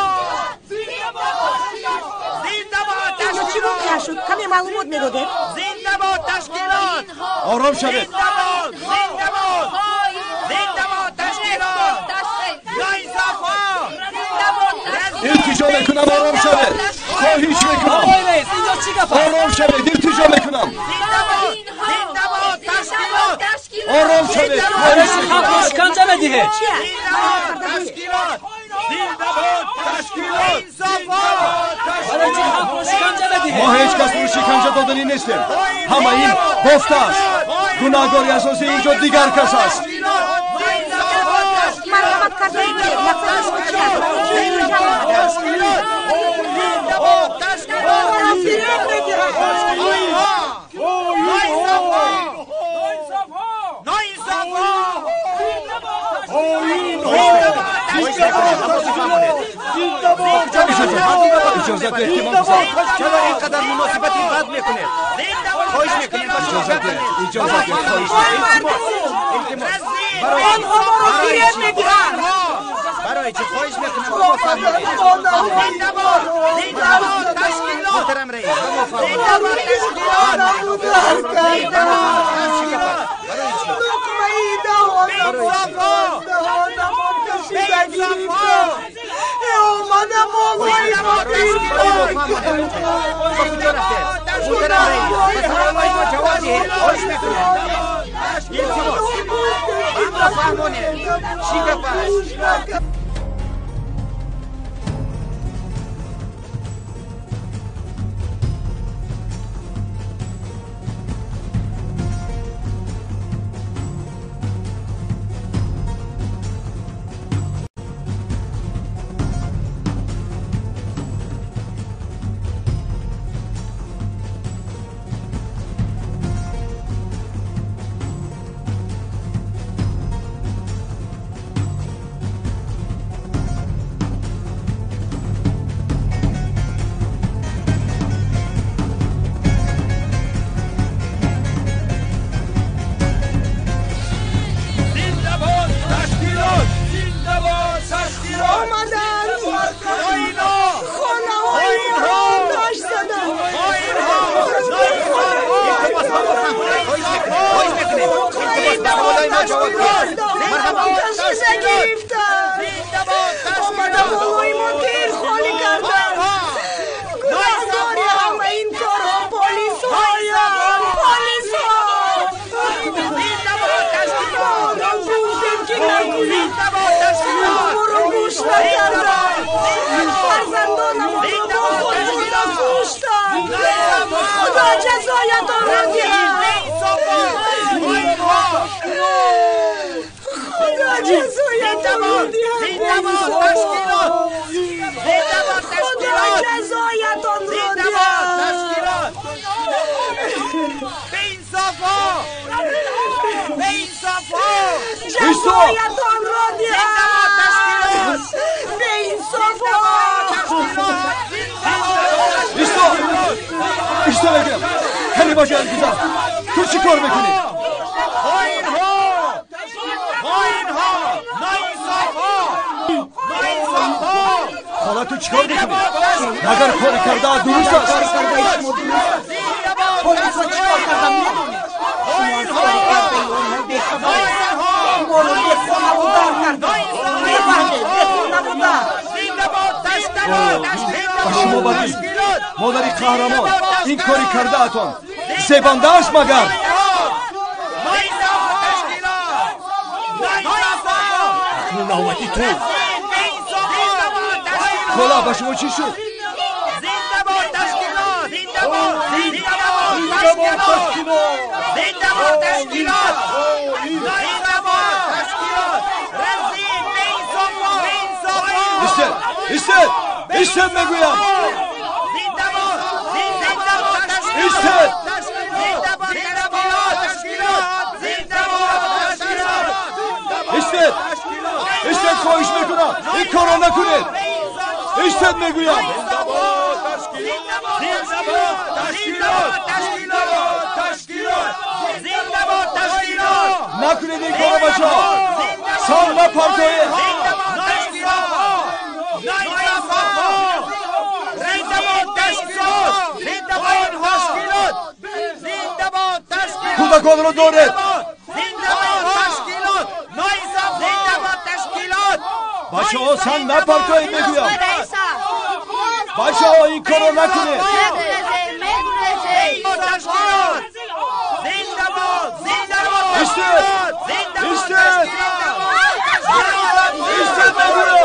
Зинда бод Чӣ воқеа шуд? Каме маълумот медодед? Зинда бод ташкилот! Ором шавед. Илтиҷо мекунам, ором шавед. Хоҳиш мекунам. Ором шавед, илтиҷо мекунам. Ором шавед. Халқро шиканҷа медиҳед. Мо ҳеҷ касро шиканҷа доданӣ нестем. Ҳама ин бофта аст. Гунаҳгори асосӣ инҷо дигар кас аст. Марҳамат кардаед, мақсади шумо чи аст? Барои чӣ инҷо ҷамъ омадаед? Моро фиреб медиҳанд. Иҷозат диҳед ки ман гузарам. Чаро ин қадар муносибати бад мекунед? Хоҳиш мекунем ба шумо. Иҷозат диҳед, иҷозат диҳед, хоҳиш мекунам. Илтимос. Онҳо моро фиреб медиҳанд. Барои чӣ хоҳиш мекунам ба мо фаҳмонед? Муҳтарам раис, ба мо фаҳмонед. Луқмаи даҳонамон кашида гирифта. Омада болои мо гирифтор Ба куҷо рафтед? Муҳтарам раис, ба саволҳои мо ҷавоб диҳед. Хоҳиш мекунем. Илтимос. Ба мо фаҳмонед. Чӣ гап аст? Омаданд, хонаҳои моро оташ заданд. Кашида гирифтанд. Омада болои мо тир холӣ карданд. Гунаҳгори ҳама ин корҳо полисҳоянд. Полисҳо! Моро гуфтем ки накунед. Моро гӯш накарданд. Фарзандонамонро бо худ бурда куштанд. Худо ҷазоятонро диҳад. Худо ҷазоятонро диҳад. Худо ҷазоятонро диҳад. Ҷазоятонро диҳад. Беинсофҳо. Исто! Исто мегӯям. Хеле бошад, гузар. Ту чӣ кор мекунӣ? Хола, ту чӣ кор мекунӣ? Магар кори кардаат дуруст аст? Полисҳо чӣ кор кардан медонед? Шумо аз кори кардаи онҳо бехабаред. Моро бехонаву дар карданд. Мефаҳмед, бехонаву дар. Ба шумо бадӣ, модари қаҳрамон, ин кори кардаатон зебанда аст магар? Акнун навбати ту. Хола, ба шумо чӣ шуд? Истед! Истед! Истед мегӯям! Истед! Истед! Истед, хоҳиш мекунам! Ин корро накунед! Истед мегӯям! Накунед ин корро, бачаҳо! Санг напартоед! Кӯдаконро доред. Зинда бод ташкилот! Ноинсоф! Зинда бод ташкилот! Бачаҳо, санг напартоед, мегӯям. Бачаҳо, ин корро накунед. Ташкилот! Зинда бод! Зинда бод! Истед! Истед! Истед, мегӯям!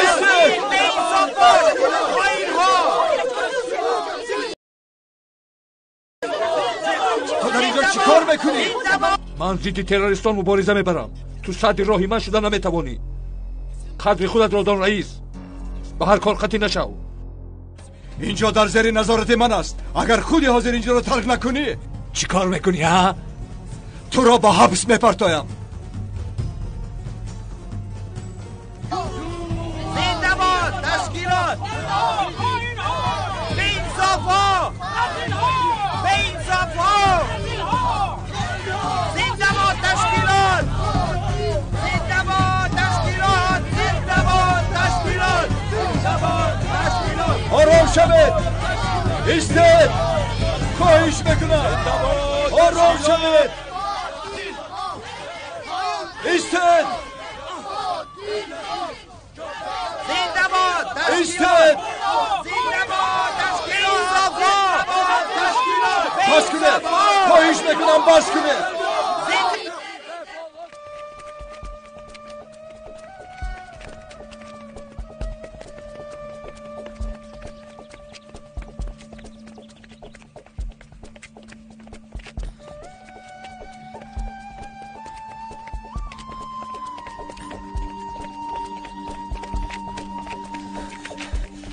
Истед! Ту дар инҷо чӣ кор мекунӣ? Ман зидди террористон мубориза мебарам. Ту садди роҳи ман шуда наметавонӣ. Қадри худатро дон, раис. Ба ҳар кор қатъӣ нашав. Инҷо дар зери назорати ман аст. Агар худи ҳозир инҷоро тарк накунӣ, чӣ кор мекунӣ, ҳа? Туро ба ҳабс мепартоям. Зинда бод ташкилот! Беинсофҳо! Беинсофҳо! Зинда бод ташкилот! Зинда бод ташкилот! Зинда бод ташкилот! Зинда бод ташкилот! Ором шавед! Истед! Хоҳиш мекунам! Ором шавед! Истед! Зинда бод Истед! Зинда бод ташкилот! Бас кунед! Хоҳиш мекунам, бас кунед!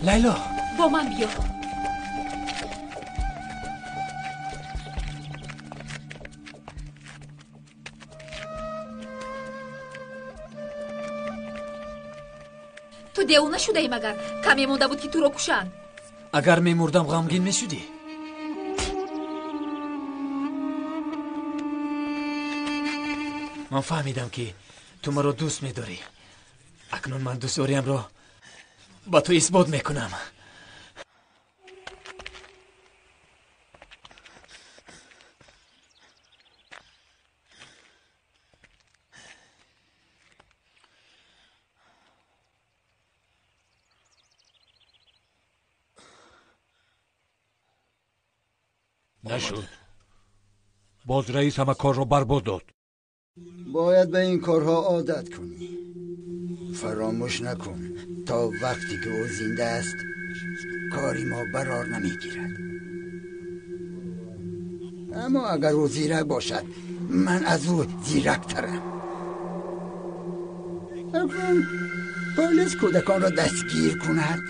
Лайло, бо ман биё. Ту девона шудаӣ магар? Каме монда буд, ки туро кушанд. Агар мемурдам, ғамгин мешудӣ? Ман фаҳмидам, ки ту маро дӯст медорӣ. Акнун ман дӯстдориамро ба ту исбот мекунам. Нашуд. Боз раис ҳама корро барбод дод. Бояд ба ин корҳо одат кунӣ. Фаромӯш накун, то вақте ки ӯ зинда аст, кори мо барор намегирад. Аммо агар ӯ зирак бошад, ман аз ӯ зирактарам. Акнун полис кӯдаконро дастгир кунад,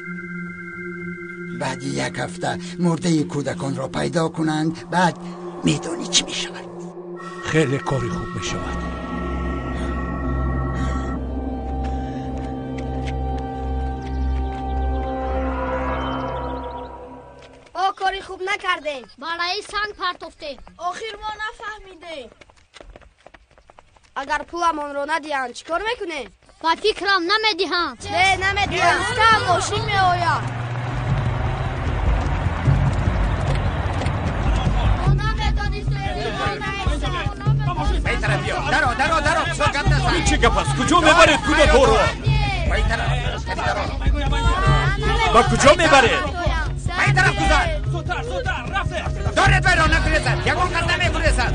баъди як ҳафта мурдаи кӯдаконро пайдо кунанд, баъд медонӣ чӣ мешавад. Хеле кори хуб мешавад. О, кори хуб накардем. Ба раис санг партофтем. Охир мо нафаҳмидем. Агар пуламонро надиҳанд, чӣ кор мекунем? Ба фикрам, намедиҳанд. Не, намедиҳанд. Мошин меояд. Даро, даро, даро, бисёр гап назан. Ин чӣ гап аст? Куҷо мебаред кӯдакҳоро? Ба куҷо мебаред? Ба ин тараф гузар. Доред вайро накурезад, ягон кас намекурезад.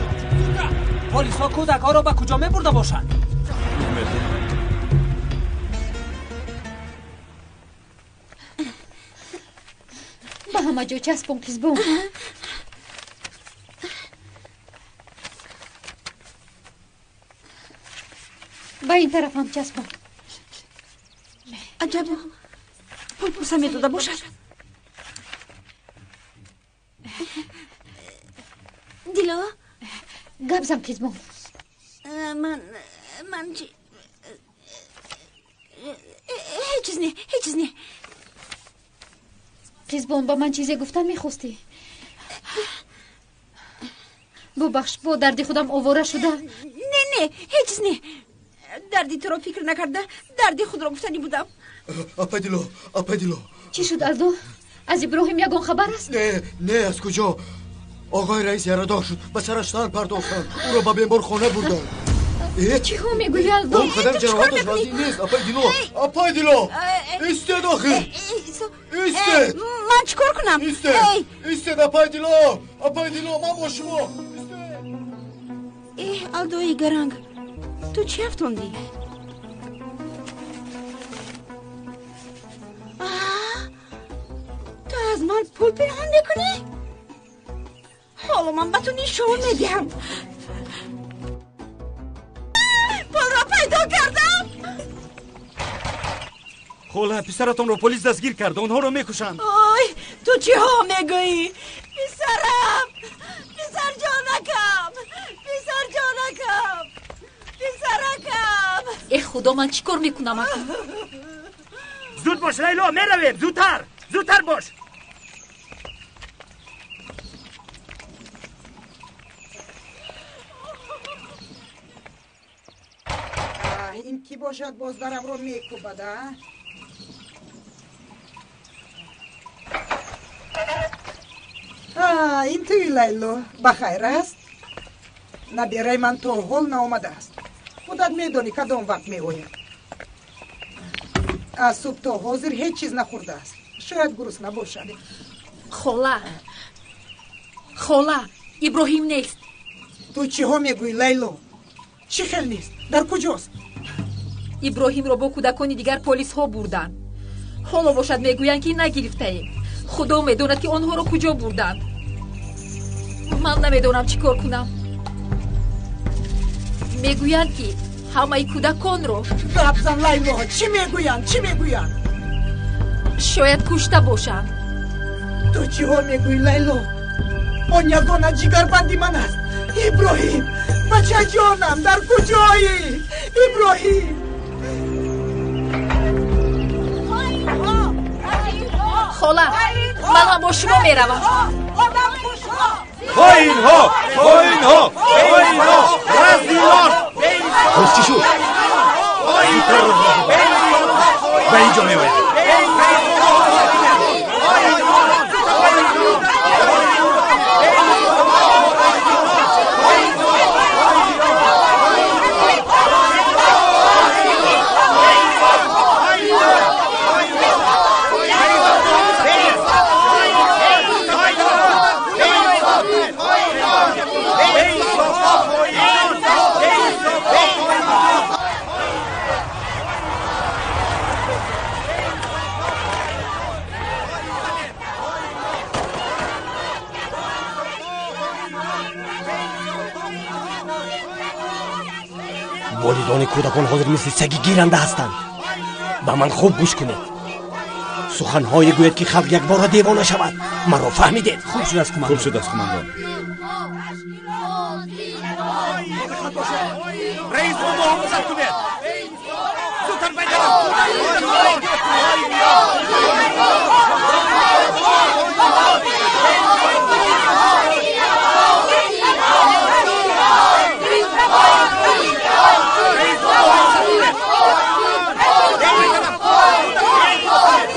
Полисҳо кӯдакҳоро ба куҷо мебурда бошанд? Ба ҳама ҷо часпон, қизбон. Ба ин тараф ҳам часпон. Аҷаб, пул пурса медода бошад. Дило, Гап зан, қизбон. Ман чи, ҳеҷ чиз не, ҳеҷ чиз не. Қизбон, ба ман чизе гуфтан мехостӣ? Бубахш, бо дарди худам овора шуда. Не, не, ҳеҷ чиз не. Дарди туро фикр накарда, дарди худро гуфтанӣ будам. Апай Дило, апай Дило. Чӣ шуд, Алдо? Аз Иброҳим ягон хабар аст? Не, не, аз куҷо? Оғои раис ярадор шуд, ба сараш санг партофтанд, ӯро ба беморхона бурданд. Чиҳо мегӯӣ, Алдо? Он қадар ҷароҳаташ вазин нест, апай Дило. Апай Дило, истед охир, истед. Ман чӣ кор кунам? Истед, истед, апай Дило, апай Дило, ман бо шумо. Эҳ, Алдои гаранг, ту чӣ афтондӣ? Ту аз ман пул пинҳон мекунӣ? Ҳоло ман ба ту нишон медиҳам. Пулро пайдо кардам. Хола, писаратонро полис дастгир кард, онҳоро мекушанд. Ой, ту чиҳо мегӯӣ? Писарам, писарҷонакам, писарҷонакам, писаракам. Э худо, ман чӣ кор мекунам акнун? Зуд бош, Лайло, меравем, зудтар, зудтар бош. Ин ки бошад, боз дарамро мекӯбад, а? Ин туи, Лайло, ба хайр аст? Набираи ман то ҳол наомадааст. Худат медонӣ кадом вақт меояд. Аз субҳ то ҳозир ҳеҷ чиз нахӯрдааст. Шояд гурусна бошад. Хола, хола, Иброҳим нест. Ту чиҳо мегӯӣ, Лайло? Чӣ хел нест? Дар куҷост? Иброҳимро бо кӯдакони дигар полисҳо бурданд. Ҳоло бошад мегӯянд, ки нагирифтаем. Худо медонад, ки онҳоро куҷо бурданд. Ман намедонам чӣ кор кунам. Мегӯянд, ки ҳамаи кӯдаконро. Гап зан, Лайло, чӣ мегӯянд? Чӣ мегӯянд? Шояд кушта бошанд. Ту чиҳо мегӯӣ, Лайло? Он ягона ҷигарбанди ман аст. Иброҳим, бачаҷонам, дар куҷоӣ? Иброҳим! Хола, ман ҳам бо шумо меравам. Хоинҳо, хоинҳо, хоинҳо, разилон! Боз чӣ шуд? Ба ин ҷо меояд. Волидони кӯдакон ҳозир мисли саги гиранда ҳастанд. Ба ман хуб гӯш кунед. Суханҳое гӯяд, ки халқ якбора девона шавад. Маро фаҳмидед? Хуб шудааст, кумандон. Хуб шудааст, кумандон. Раисро муҳофизат кунед. Зудтар байдарам.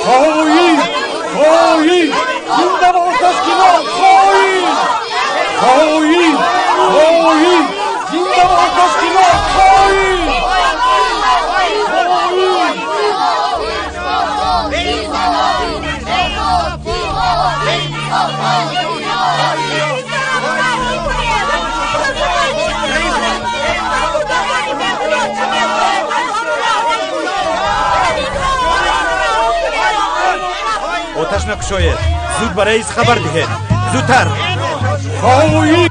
Хоин! Хоин! Зинда бод ташкилот! Хоин! Хоин! Хоин! Зинда бод ташкилот! Хоин! Хоин! Оташ накушоед, зуд ба раис хабар диҳед, зудтар. Хоин!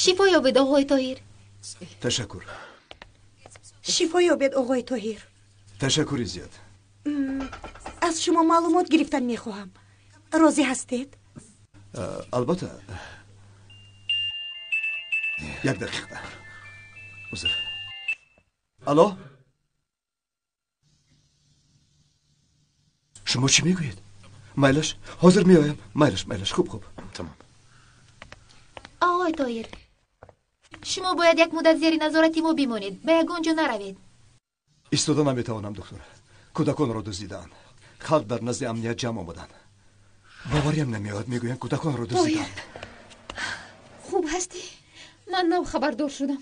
Шифо ёбед, оғои Тоҳир. Ташаккур. Шифо ёбед, оғои Тоҳир. Ташаккури зиёд. Аз шумо маълумот гирифтан мехоҳам. Розӣ ҳастед? Албатта. Як дақиқа. Узр. Алло? Шумо чӣ мегӯед? Майлаш, ҳозир меоям. Майлаш, майлаш, хуб, хуб. Тамом. Оғои Тоҳир, шумо бояд як муддат зери назорати мо бимонед, ба ягон ҷо наравед. Истода наметавонам, доктор. Кӯдаконро дуздидаанд. Халқ дар назди амният ҷамъ омаданд. Бовариам намеояд, мегӯянд кӯдаконро дуздидаанд. Хуб ҳастӣ? Ман нав хабардор шудам.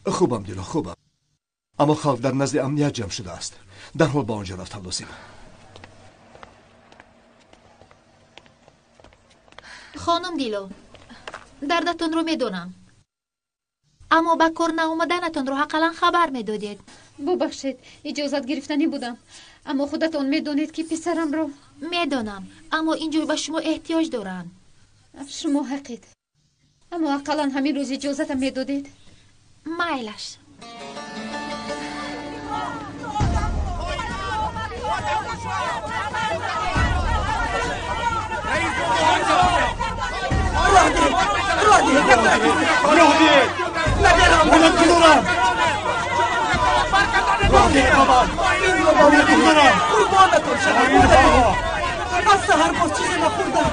Хубам, Дило, хубам. Аммо халқ дар назди амният ҷамъ шудааст. Дарҳол ба он ҷо рафтан лозим. Хонум Дило, дардатонро медонам, аммо ба кор наомаданатонро ҳаққалан хабар медодед. Бубахшед, иҷозат гирифтанӣ будам, аммо худатон медонед, ки писарамро. Медонам, аммо ин ҷой ба шумо эҳтиёҷ доранд. Шумо ҳақед, аммо ақаллан ҳамин рӯз иҷозатам медодед. Майлаш. Қурбонатон шавам, аз саҳар боз чизе нахӯрдам.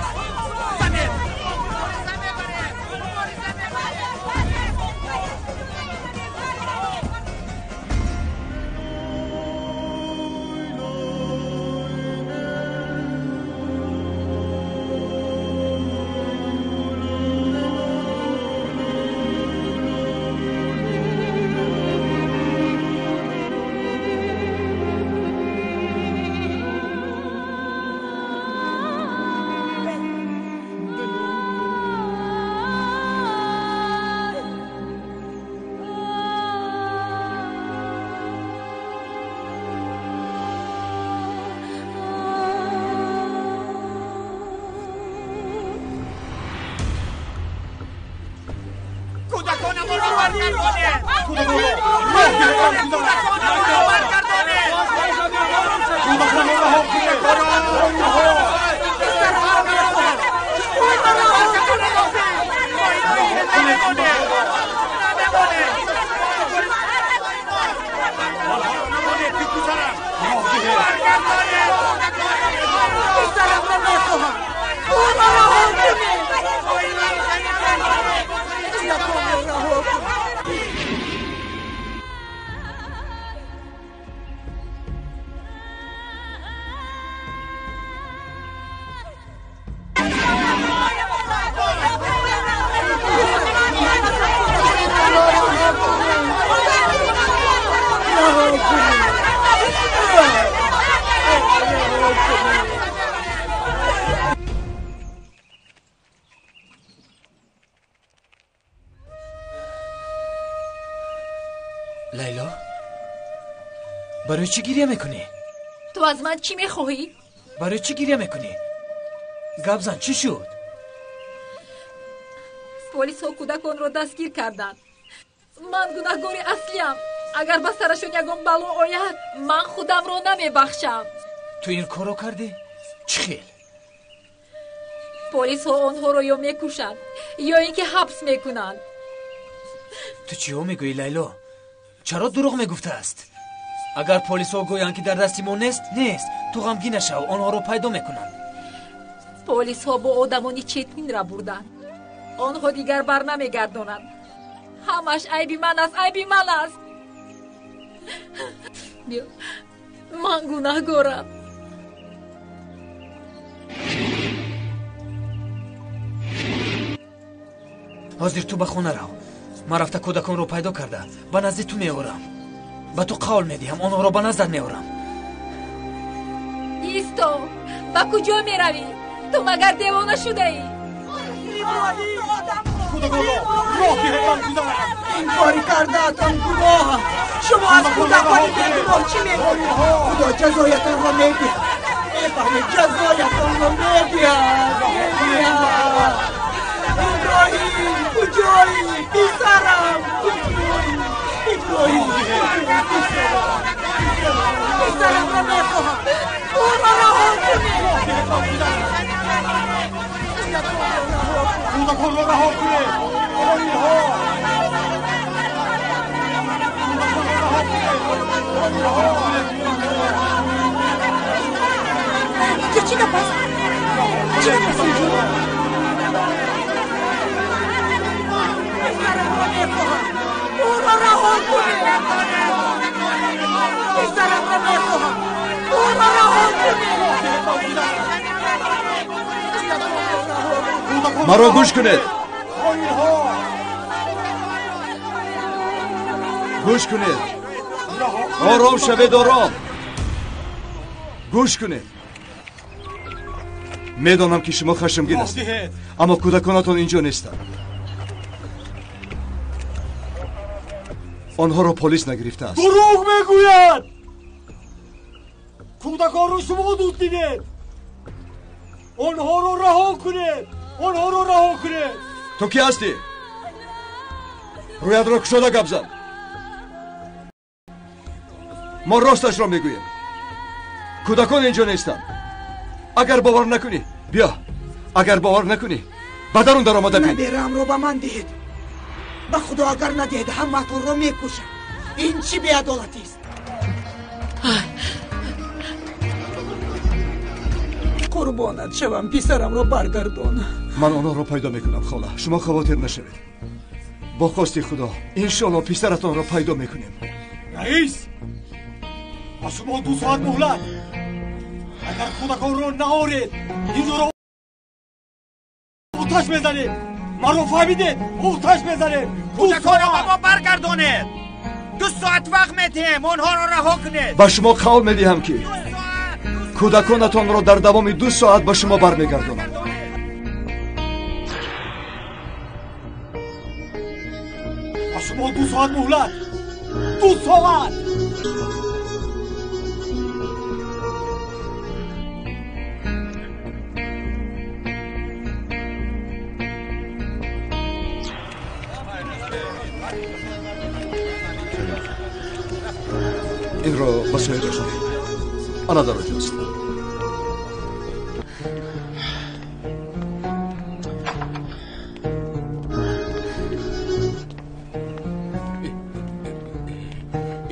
Лайло, барои чӣ гиря мекунӣ? Ту аз ман чӣ мехоҳӣ? Барои чӣ гиря мекунӣ? Гап зан, чӣ шуд? Полисҳо кӯдаконро дастгир карданд. Ман гунаҳгори аслиам. Агар ба сарашон ягон бало ояд, ман худамро намебахшам. Ту ин корро кардӣ? Чӣ хел? Полисҳо онҳоро ё мекушанд, ё ин ки ҳабс мекунанд. Ту чиҳо мегӯӣ, Лайло? Чаро дурӯғ мегуфтааст? Агар полисҳо гӯянд, ки дар дасти мо нест, нест. Ту ғамгин нашав, онҳоро пайдо мекунанд. Полисҳо бо одамони Четинра бурданд. Онҳо дигар бар намегардонанд. Ҳамаш айби ман аст, айби ман аст. Ман гунаҳгорам. Ҳозир ту ба хона рав. Ман рафта кӯдаконро пайдо карда ба назди ту меорам. Ба ту қавл медиҳам, онҳоро ба наздат меорам. Исто, ба куҷо меравӣ? Ту магар девона шудаӣ? Ин кори кардаатон гуноҳ аст. Шумо аз кӯдакони бегуноҳ чӣ мегӯед? Худо ҷазоятонро медиҳад. Мефаҳмед, ҷазоятонро медиҳад. Медиҳад. Иброҳим, куҷоӣ? Писарам, куҷоӣ? Иброҳим, писарамро мехоҳам. Ӯро раҳо кунед. Кӯдаконро раҳо кунед. Инҷо чӣ гап аст? Чӣ гап аст инҷо? Писарамро мехоҳам. Ӯро раҳо кунед. Писарамро мехоҳам. Ӯро раҳо кунед. Маро гӯш кунед. Гӯш кунед. Ором шавед, ором. Гӯш кунед. Медонам ки шумо хашмгин ҳастед, аммо кӯдаконатон инҷо нестанд. Онҳоро полис нагирифтааст. Дурӯғ мегӯяд. Кӯдаконро шумо дуздидед. Онҳоро раҳо кунед. Онҳоро раҳо кунед. Ту кӣ ҳастӣ? Рӯятро кушода гап зан. Мо росташро мегӯем. Кӯдакон инҷо нестанд. Агар бовар накунӣ, биё. Агар бовар накунӣ, ба дарун даромада бин. Набераамро ба ман диҳед. Ба худо агар надиҳед, ҳамаатонро мекушам. Ин чӣ беадолатист? Қурбонат шавам, писарамро баргардон. Ман онҳоро пайдо мекунам, хола. Шумо хавотир нашавед. Бо хости худо, иншоалло писаратонро пайдо мекунем. Раис, ба шумо 2 соат муҳлат. Агар кӯдаконро наоред, инҷоро оташ мезанем. Маро фаҳмидед? Оташ мезанем. Кӯдаконро ба мо баргардонед. 2 соат вақт медиҳем, онҳоро раҳо кунед. Ба шумо қавл медиҳам ки кӯдаконатонро дар давоми 2 соат ба шумо бармегардонам. Ба шумо 2 соат муҳлат. 2 соат. Инро ба соҳибаш диҳед. Ана дар оҷост.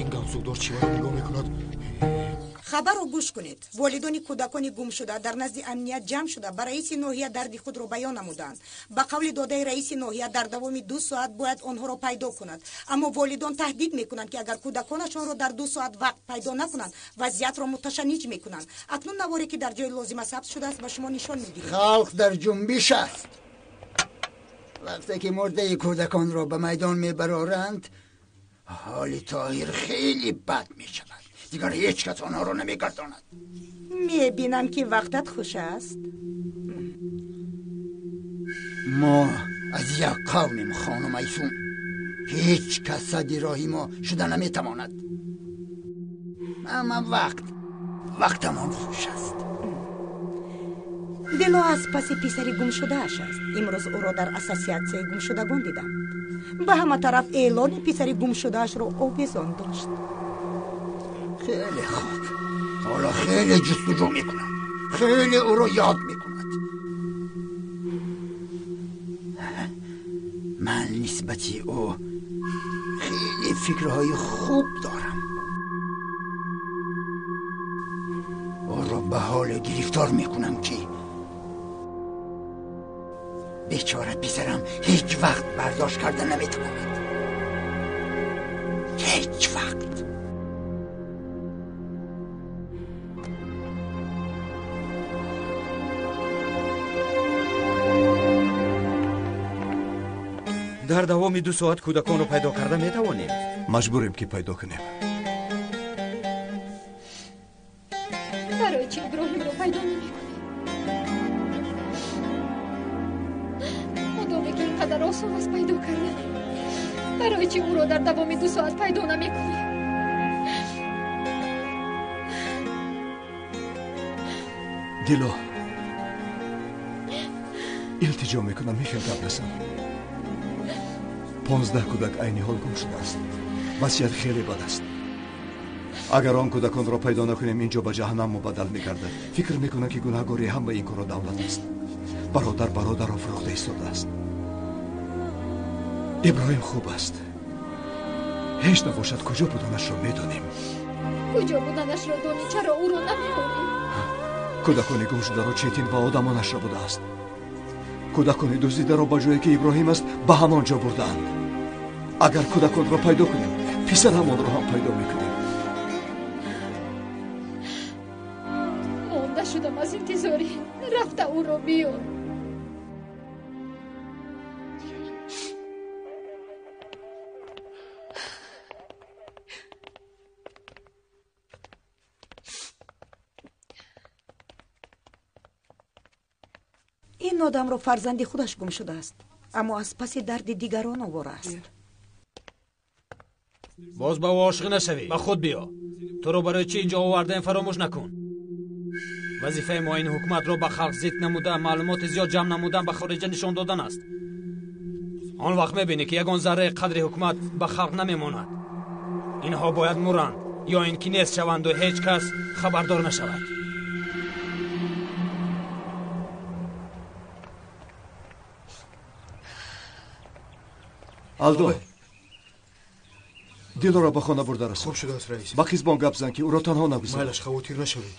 Ин ганзудор чиро нигоҳ мекунад? Хабарро гӯш кунед. Волидони кӯдакони гумшуда дар назди амният ҷамъ шуда ба раиси ноҳия дарди худро баён намуданд. Ба қавли додаи раиси ноҳия дар давоми 2 соат бояд онҳоро пайдо кунад. Аммо волидон таҳдид мекунанд, ки агар кӯдаконашонро дар 2 соат вақт пайдо накунанд, вазъиятро муташанниҷ мекунанд. Акнун наворе ки дар ҷои лозима сабт шудааст ба шумо нишон медиҳем. Халқ дар ҷунбиш аст. Вақте ки мурдаи кӯдаконро ба майдон мебароранд, ҳоли Тоҳир хеле бад мешавад. Дигар ҳеҷ кас онҳоро намегардонад. Мебинам ки вақтат хуш аст. Мо аз як қавмем, хонум Айсун. Ҳеҷ кас сади роҳи мо шуда наметавонад. Ама вақтамон хуш аст. Дило аз паси писари гумшудааш аст. Имрӯз ӯро дар ассотсиатсияи гумшудагон дидам. Ба ҳама тараф эълони писари гумшудаашро овезон дошт. Хеле хуб. Ҳоло хеле ҷустуҷӯ мекунам. Хеле ӯро ёд мекунад. Ман нисбати ӯ хеле фикрҳои хуб дорам. ӯро ба ҳоле гирифтор мекунам ки бечора писарам ҳеҷ вақт бардошт карда наметавонад. Ҳеҷ вақт. Дар давоми 2 соат кӯдаконро пайдо карда метавонем. Маҷбурем ки пайдо кунем. Барои чӣ Иброҳимро пайдо намекунем? Модоме ки ин қадар осон аст пайдо кардан, барои чӣ ӯро дар давоми 2 соат пайдо намекунем? Дило, илтиҷо мекунам, мехел гап назан. 15 кӯдак айни ҳол гум шудааст. Вазъият хеле бад аст. Агар он кӯдаконро пайдо накунем, инҷо ба ҷаҳаннам мубаддал мегардад. Фикр мекунам ки гунаҳгори ҳамаи ин корро давлат аст. Бародар бародарро фурӯхта истодааст. Иброҳим хуб аст. Ҳеҷ набошад, куҷо буданашро медонем. Куҷо буданашро донӣ, чаро ӯро намеёрӣ? Кӯдакони гумшударо Четин ва одамонашро будааст. Кӯдакони дуздидаро ба ҷое ки Иброҳим аст ба ҳамон ҷо бурдаанд. Агар кӯдаконро пайдо кунем, писарамонро ҳам пайдо мекунем. Монда шудам аз интизорӣ. Рафта ӯро биёр. Ин одамро фарзанди худаш гум шудааст, аммо аз паси дарди дигарон овора аст. Боз ба ӯ ошиқ нашавӣ, ба худ биё. Туро барои чӣ инҷо овардаем фаромӯш накун. Вазифаи мо ин ҳукуматро ба халқ зид намуда, маълумоти зиёд ҷамъ намудан, ба хориҷа нишон додан аст. Он вақт мебинӣ ки ягон зарраи қадри ҳукумат ба халқ намемонад. Инҳо бояд муранд ё ин ки нест шаванду ҳеҷ кас хабардор нашавад. Алдо, Дилоро ба хона бурда расон. Хуб шудааст, раис. Ба Қизбон гап зан, ки ӯро танҳо нагузорад. Майлаш, хавотир нашавед.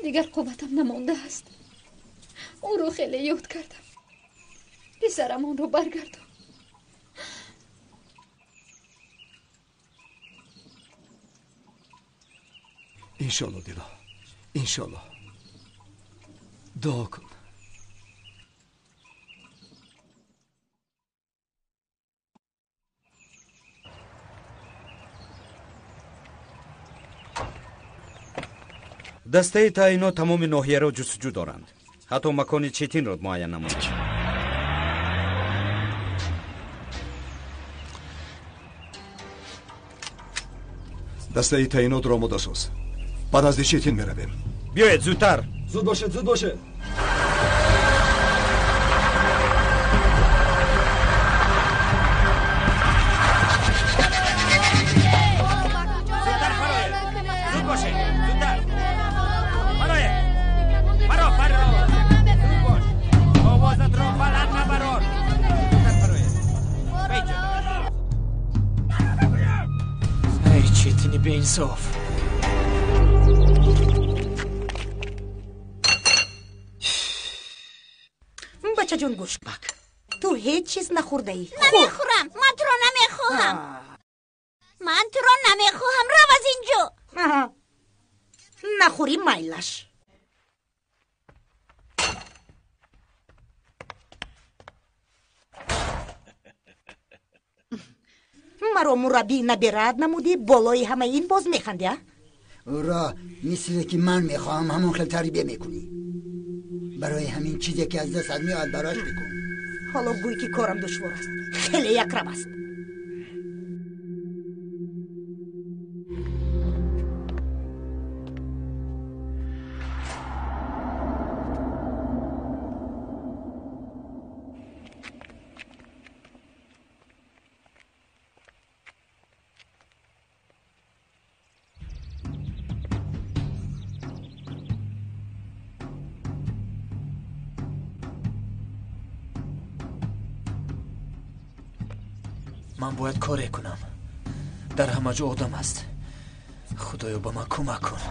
Дигар қувватам намондааст. Ӯро хеле ёд кардам. Писарам онро баргардон. Иншолло, Дило, иншолло. Дуо кун. Дастаи таъйинот тамоми ноҳияро ҷустуҷӯ доранд, ҳатто макони Четинро муайян намуданд. Дастаи таъйинотро омода соз. Ба назди Четин меравем. Биёед зудтар. Зуд бошед, зуд бошед. Зуд бошед, зудтар. Бароед. Баро, фаро. Зуд бош. Овозатро баланд набарор. Зудтар бароед. Ба инҷо. Эй Четини беинсоф! Бачаҷон, гӯш бак. Ту ҳеҷ чиз нахӯрдаӣ. Намехӯрам. Ман туро намехоҳам. Ман туро намехоҳам. Рав аз инҷо. Нахӯрӣ, майлаш. Маро мураббии набираат намудӣ, болои ҳамаи ин боз механдӣ, а? Ӯро мисле ки ман мехоҳам ҳамон хел тарбия мекунӣ. Барои ҳамин чизе ки аз дастат меояд барояш бикун. Ҳоло гӯй ки корам душвор аст, хеле якрав аст. Ман бояд коре кунам. Дар ҳама ҷо одам аст. Худоё, ба ман кӯмак кун.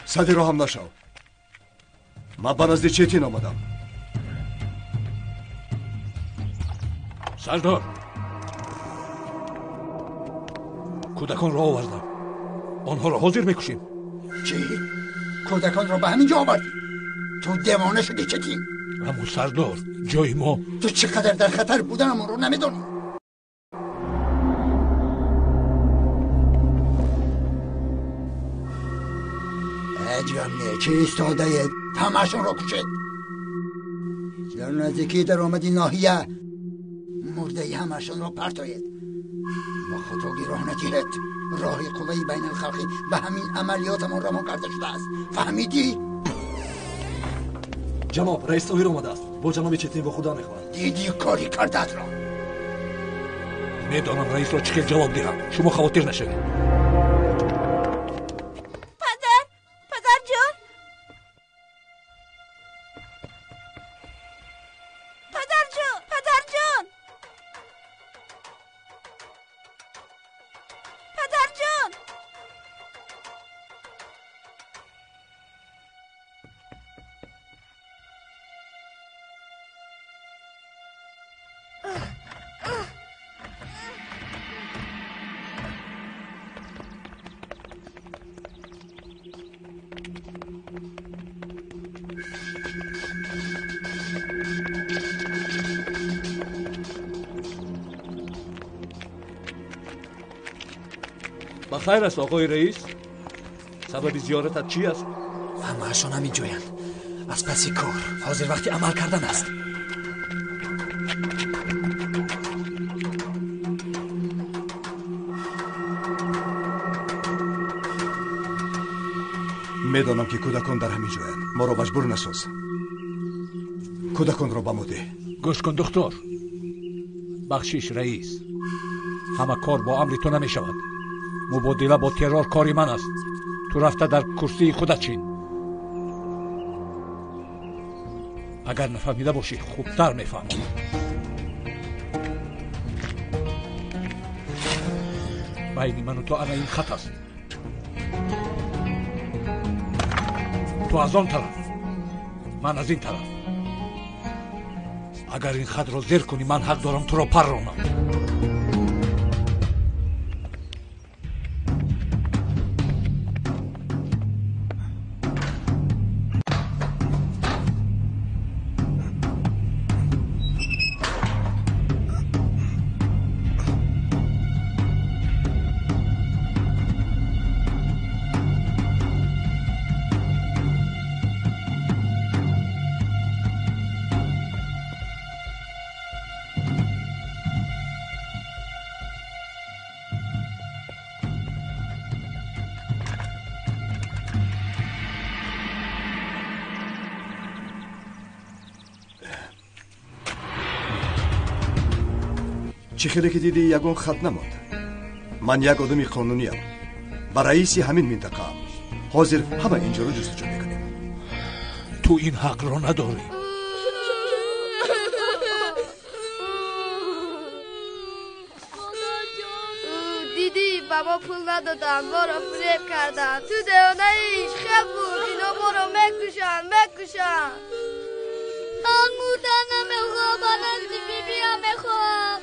Сади роҳам нашав. Ман ба назди Четин омадам. Сардор, кӯдаконро овардам. Онҳоро ҳозир мекушем. Чӣ? Кӯдаконро ба ҳамин ҷо овардӣ? Ту девона шудӣ, Четин. Аммо сардор, ҷои мо. Ту чӣ қадар дар хатар буданамонро намедонӣ. Ҳеҷ гап не, чӣ истодаед? Ҳамаашонро кушед. Дар наздикии даромади ноҳия мурдаи ҳамаашонро партоед. Ба хатогӣ роҳ надиҳед. Роҳи қувваи байналхалқӣ ба ҳамин амалиётамон равон карда шудааст. Фаҳмидӣ? Ҷаноб, раис Тоҳир омадааст. Бо ҷаноби Четин вохӯрдан мехоҳад. Дидӣ кори кардаатро? Медонам раисро чӣ хел ҷавоб диҳам. Шумо хавотир нашавед. Падар, падарҷон. Падарҷон, падарҷон. Падарҷон. Ба хайр аст, оқои раис? Сабаби зиёратат чӣ аст? Ҳамаашон ҳамин ҷоянд. Аз паси кор. Ҳозир вақти амал кардан аст. Медонам, ки кӯдакон дар ҳамин ҷоянд. Моро маҷбур насоз. Кӯдаконро ба мо деҳ. Гӯш кун, духтур. Бахшиш, раис. Ҳама кор бо амри ту намешавад. Мубодила бо террор кори ман аст. Ту рафта дар курсии худат чин. Агар нафаҳмида бошӣ, хубтар мефаҳмонам. Байни ману ту ана ин хат аст. Ту аз он тараф, ман аз ин тараф. Агар ин хатро зер кунӣ, ман ҳақ дорам туро парронам. Чӣ хеле ки дидӣ, ягон хат намонд. Ман як одами қонуниям ва раиси ҳамин минтақаам. Ҳозир ҳама инҷоро ҷустуҷӯ мекунем. Ту ин ҳақро надорӣ. Дидӣ, ба мо пул надоданд, моро фиреб карданд. Ту девонаи, хел буд. Ино моро мекушанд, мекушанд. Ман мурдан намехоҳам, ман назди бибиям мехоҳам.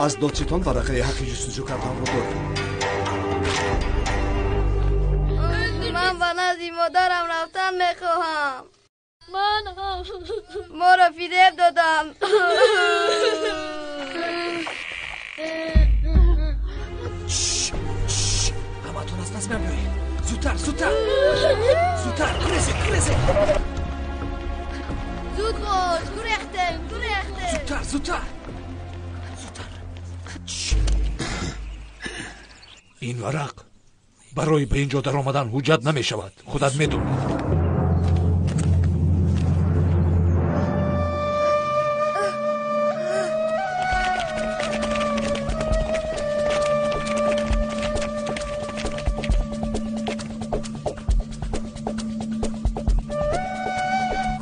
Аз додситон варақаи ҳаққи ҷустуҷӯ карданро дорем. Ман ба назди модарам рафтан мехоҳам. Ман ҳам. Моро фиреб доданд. Ҳамаатон аз пас ман биёед. Зудтар, зудтар, зудтар, гурезед, гурезед. Зуд бош, гурехтем, гурехтем. Зудтар, зудтар. Ин варақ барои ба ин ҷо даромадан ҳуҷҷат намешавад. Худат медонӣ.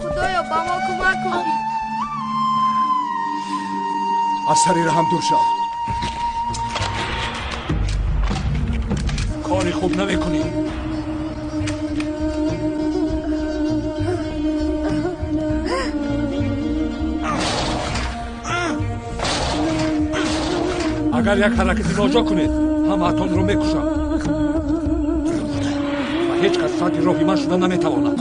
Худоё, ба мо кӯмак кун. Аз сари раҳам дур шав. Кори хуб намекунӣ. Агар як ҳаракати ноҷо кунед, ҳамаатонро мекушам ва ҳеҷ кас садди роҳи ман шуда наметавонад.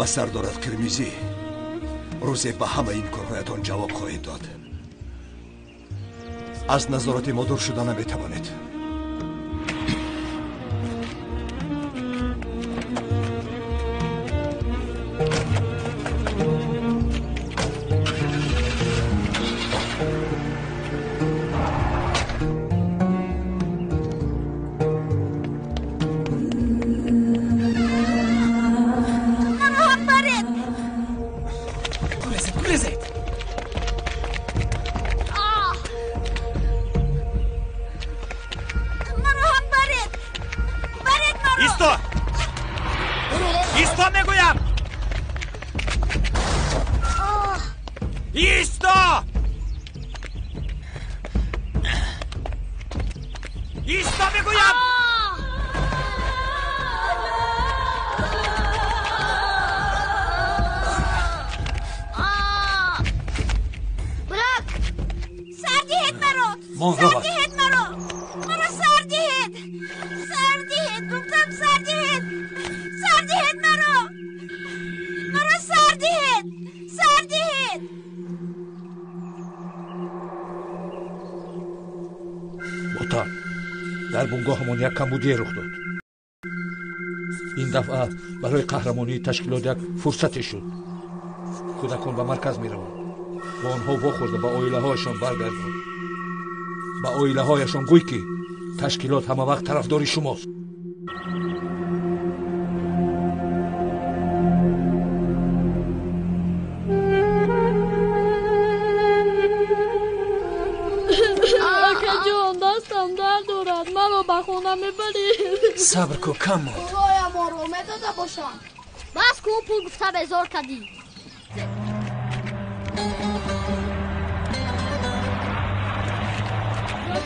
Ба сар дорад қирмизӣ. Рӯзе ба ҳамаи ин корҳоятон ҷавоб хоҳед дод. Аз назорати мо дур шуда наметавонед. Дар бунгоҳамон як камбудие рух дод. Ин дафъа барои қаҳрамонии ташкилот як фурсате шуд. Кӯдакон ба марказ мераванд. Бо онҳо вохӯрда ба оилаҳояшон баргардон. Ба оилаҳояшон гӯй, ки ташкилот ҳама вақт тарафдори шумост. Сабр кун, кам монд. Пулҳоямонро медода бошам. Бас кун, пул гуфта безор кардӣ.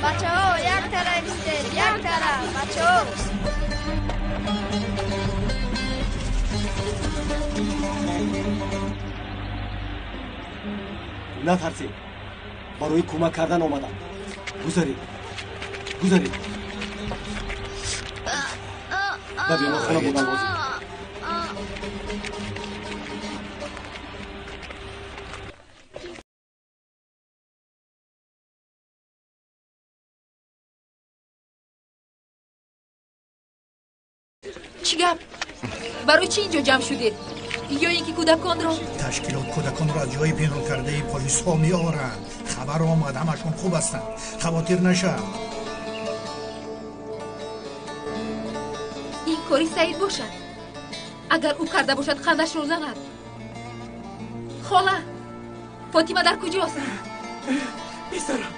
Бачаҳо, як тараф истед, як тараф, бачаҳо. Натарсед, барои кӯмак кардан омадам. Гузаред, гузаред. Ба беморхона бурдан лозим. Чӣ гап? Барои чӣ инҷо ҷамъ шудед? Ё ин ки кӯдаконро? Ташкилот кӯдаконро аз ҷои пинҳон кардаи полисҳо меоранд. Хабар омад, ҳамашон хуб ҳастанд. Хавотир нашав. Ин кори Саид бошад. Агар ӯ карда бошад, қандашро занад. Хола, Фотима дар куҷост? Писарам.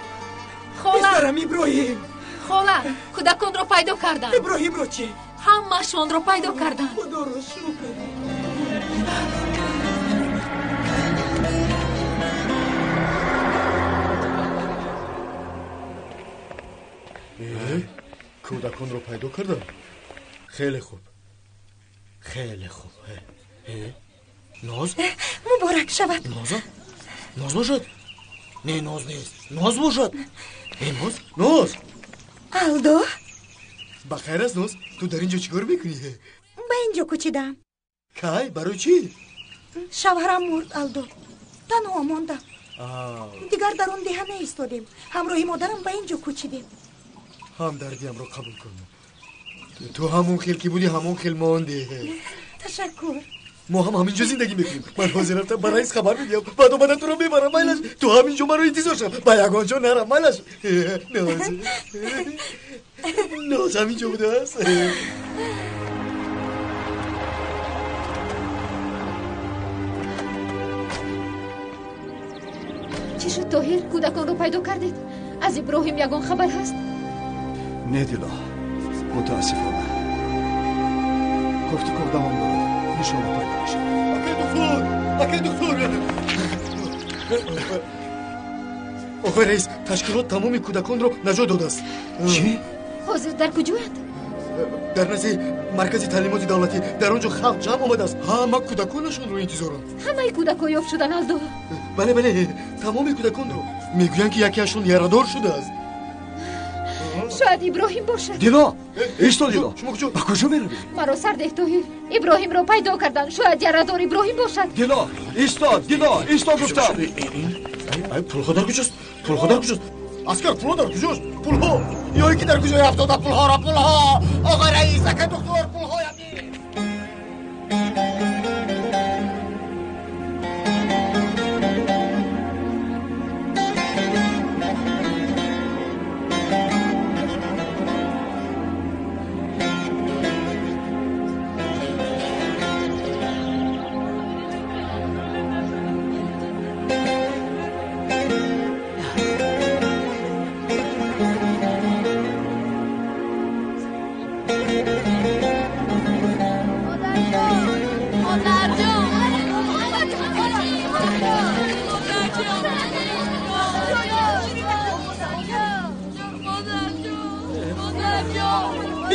Хола. Писарам Иброҳим. Хола, кӯдаконро пайдо карданд. Иброҳимро чӣ? Ҳамаашонро пайдо карданд. Худоро шукр. Кӯдаконро пайдо кардам? Хеле хуб, хеле хуб. Ноз? Муборак шавад. Ноза? Ноз бошад? Не, ноз нест. Ноз бошад. Ноз? Ноз! Алдо? Ба хайр аст, Ноз? Ту дар ин ҷо чӣ кор мекунӣ? Ба ин ҷо кӯчидам. Кай? Барои чӣ? Шавҳарам мурд, Алдо. Танҳо мондам. Дигар дар он деҳа наистодем. Ҳамроҳи модарам ба ин ҷо кӯчидем. Ҳамдардиамро қабул кун. Ту ҳамон хел ки будӣ, ҳамон хел мондӣ. Ташаккур. Мо ҳам ҳамин ҷо зиндагӣ мекунем. Ман ҳозир рафтам ба раис хабар медиҳам. Баъд омада туро мебарам. Майлаш, ту ҳамин ҷо маро интизор шав. Ба ягон ҷо нарам. Майлаш. Ноз. Ноз ҳамин ҷо будааст. Чӣ шуд, Тоҳир? Кӯдаконро пайдо кардед? Аз Иброҳим ягон хабар ҳаст? Не, Дило, мутаассифона. Кофтуков давом дорад. Иншоалло пайдо мешавад. Акай доктор! Акай доктор! Оқои раис, ташкилот тамоми кӯдаконро наҷот додааст. Чӣ? Ҳозир дар куҷоянд? Дар назди маркази таълимоти давлатӣ. Дар он ҷо халқ ҷамъ омадааст. Ҳама кӯдаконашонро интизоранд. Ҳамаи кӯдакҳо ёфт шуданд, Алдо? Бале, бале, тамоми кӯдаконро. Мегӯянд, ки якеашон ярадор шудааст. Шояд Иброҳим бошад. Дило, исто Дило. Ба куҷо меравӣ? Маро сардеҳ Тоҳир. Иброҳимро пайдо кардан. Шояд ярадор Иброҳим бошад. Дило, исто, Дило, исто гуфтам. Пулҳо дар куҷост? Пулҳо дар куҷост? Аскар, пулҳо дар куҷост? Пулҳо! Ё ки дар куҷои афтода пулҳоро, пулҳо! Оғои раис, акай доктор, пулҳоям нест.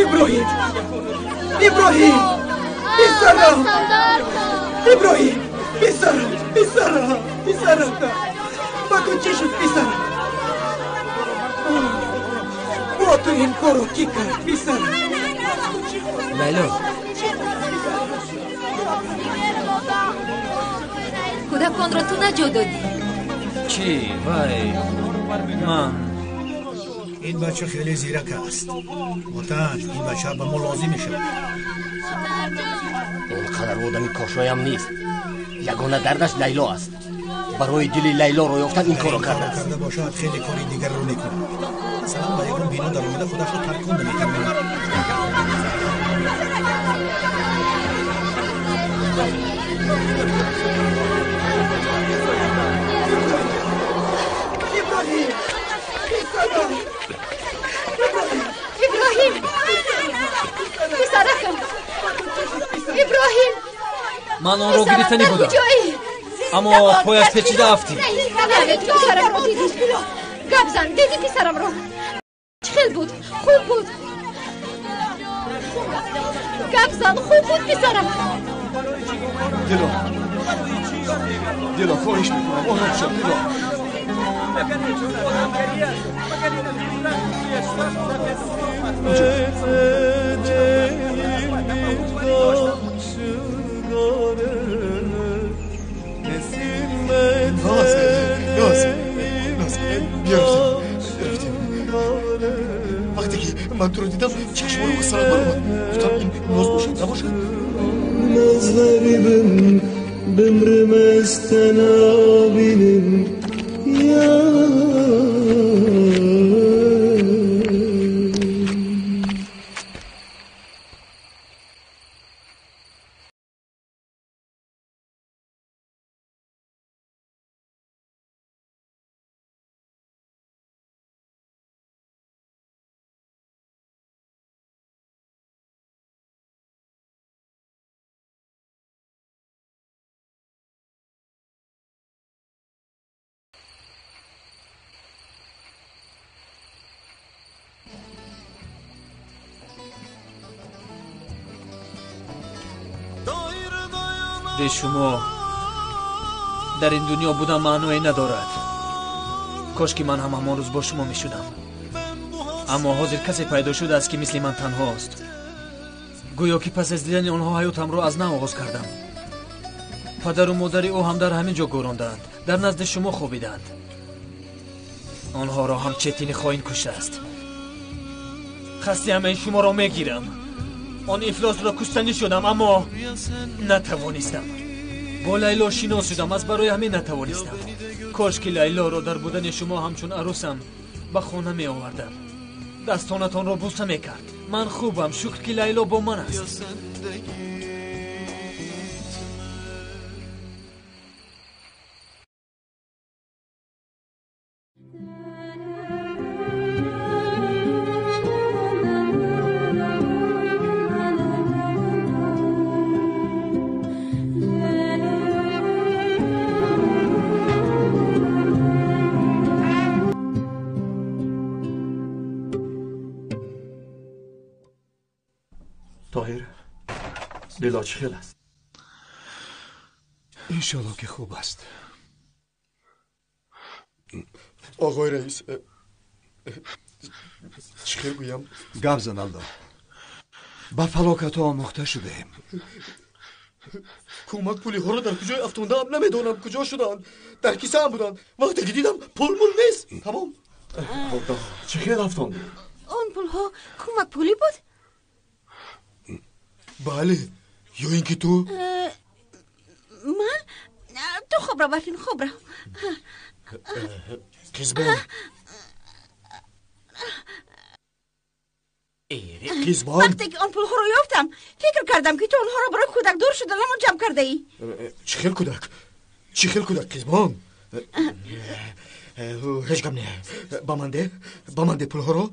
Иброҳим! Иброҳим! Писарам! Иброҳим! Писарам! Писарам! Писарам! Ба ту чӣ шуд, писарам? Бо ту ин корро кӣ кард, писарам? Лайло! Кӯдаконро ту наҷот додӣ? Чӣ? Вай, ман ин бача хеле зирак аст. Ватан, ин бача ба мо лозим мешавад. Он қадар одами кошоям нест. Ягона дардаш Лайло аст. Барои дили Лайлоро ёфтан ин корро кардааст. Карда бошад, хеле кори дигарро мекунад. Масалан, ба ягон бино даромада худашро тарконда метавонад. Иброҳим! Иброҳим! Писаракам! Иброҳим! Ман онро гирифтанӣ будам, аммо пояш печида афтид. Ту писарамро дидӣ? Гап зан, дидӣ писарамро? Чӣ хел буд? Хуб буд? Гап зан, хуб буд писарам? Дило, Дило, хоҳиш мекунам, ором шав, Дило. Наз, Наз, Наз, бия рафтем, рафтем. Вақте ки ман туро дидам, чашмони сарам баромад. Гуфтам, ин Ноз бошад, набошад? Naz garibim, bimrim ez tenabinim ya. Бе шумо дар ин дунё будан маъное надорад. Кош ки ман ҳам ҳамон рӯз бо шумо мешудам. Аммо ҳозир касе пайдо шудааст, ки мисли ман танҳост. Гӯё ки пас аз дидани онҳо ҳаётамро аз нав оғоз кардам. Падару модари ӯ ҳам дар ҳамин ҷо гӯрондаанд, дар назди шумо хобиданд. Онҳоро ҳам Четини хоин куштааст. Қасди ҳамаи шуморо мегирам. Он ифлосро куштанӣ шудам, аммо натавонистам. Бо Лайло шинос шудам, аз барои ҳамин натавонистам. Кош ки Лайлоро дар будани шумо ҳамчун арӯсам ба хона меовардам. Дастонатонро буса мекард. Ман хубам, шукр ки Лайло бо ман аст. Тоҳир, Дило чӣ хел аст? Иншоалло ки хуб аст. Оғои раис, Чӣ хел гӯям? Гап зан, Алдо. Ба фалокатҳо омӯхта шудаем. Кӯмак пулиҳоро дар куҷои афтондаам намедонам, куҷо шуданд. Дар кисаам буданд. Вақте ки дидам пул-мул нест. Тамом. Чӣ хел афтондӣ? Он пулҳо кӯмакпулӣ буд? Бале, ё ин ки ту? Ман? Ту хоб рав, Барфин, хоб рав. Қизбон. Қизбон. Вақте ки он пулҳоро ёфтам, фикр кардам, ки ту онҳоро барои кӯдакдор шуданамон ҷамъ кардаӣ. Чӣ хел кӯдак? Чӣ хел кӯдак, Қизбон? Ҳеҷ гап не. Ба ман де, ба ман де пулҳоро.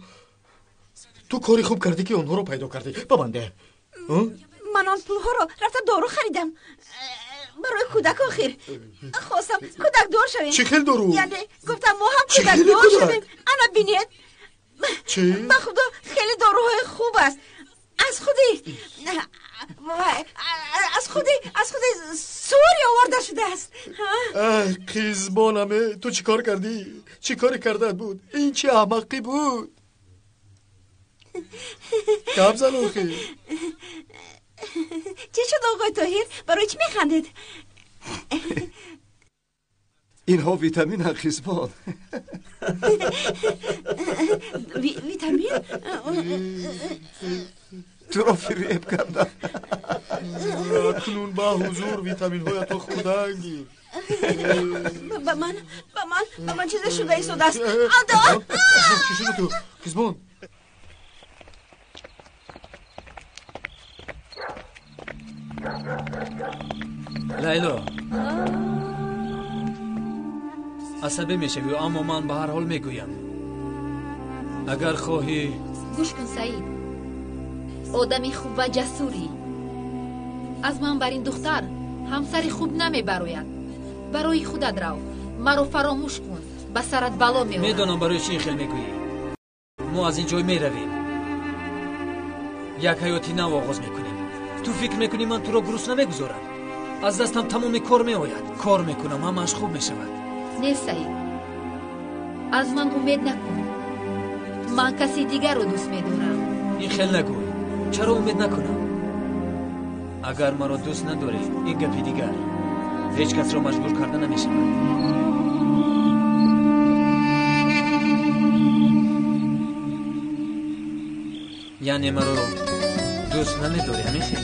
Ту кори хуб кардӣ, ки онҳоро пайдо кардӣ. Ба ман де. Ман он пулҳоро рафта дору харидам. Барои кӯдак охир. Хостам кӯдакдор шавем. Чӣ хел дору? Яъне гуфтам мо ҳам кӯдакдор шавем. Ана бинед. Чӣ? Ба худо хеле доруҳои хуб аст. Аз худи аз худи Сурия оварда шудааст. Қизбонаме, ту чӣ кор кардӣ? Чӣ коре кардаат буд? Ин чӣ аҳмақӣ буд? Гап зан охир. Чӣ шуд, оғои Тоҳир? Барои чӣ механдед? Инҳо витаминанд, Қизбон. Витамин? Туро фиреб кардам. Акнун ба ҳузур витаминҳоятро хӯрдан гир. Ба ман, ба ман, ба ман чизе шуда истодааст. Алдо! Чӣ шуда ту, Қизбон? Лайло, асабӣ мешавӣ, аммо ман ба ҳар ҳол мегӯям. Агар хоҳӣ. Гӯш кун, Саид. Одами хуб ва ҷасурӣ. Аз ман бар ин духтар ҳамсари хуб намебарояд. Барои худат рав. Маро фаромӯш кун. Ба сарат бало меорам. Медонам барои чӣ ин хел мегӯӣ. Мо аз ин ҷой меравем. Як ҳаёти нав оғоз мекунем. Ту фикр мекунӣ ман туро гурусна мегузорам? Аз дастам тамоми кор меояд. Кор мекунам, ҳамааш хуб мешавад. Не, Саид. Аз ман умед накун. Ман каси дигарро дӯст медорам. Ин хел нагӯй. Чаро умед накунам? Агар маро дӯст надорӣ, ин гапи дигар. Ҳеҷ касро маҷбур карда намешавад. Яъне маро дӯст намедорӣ, ҳамин хел?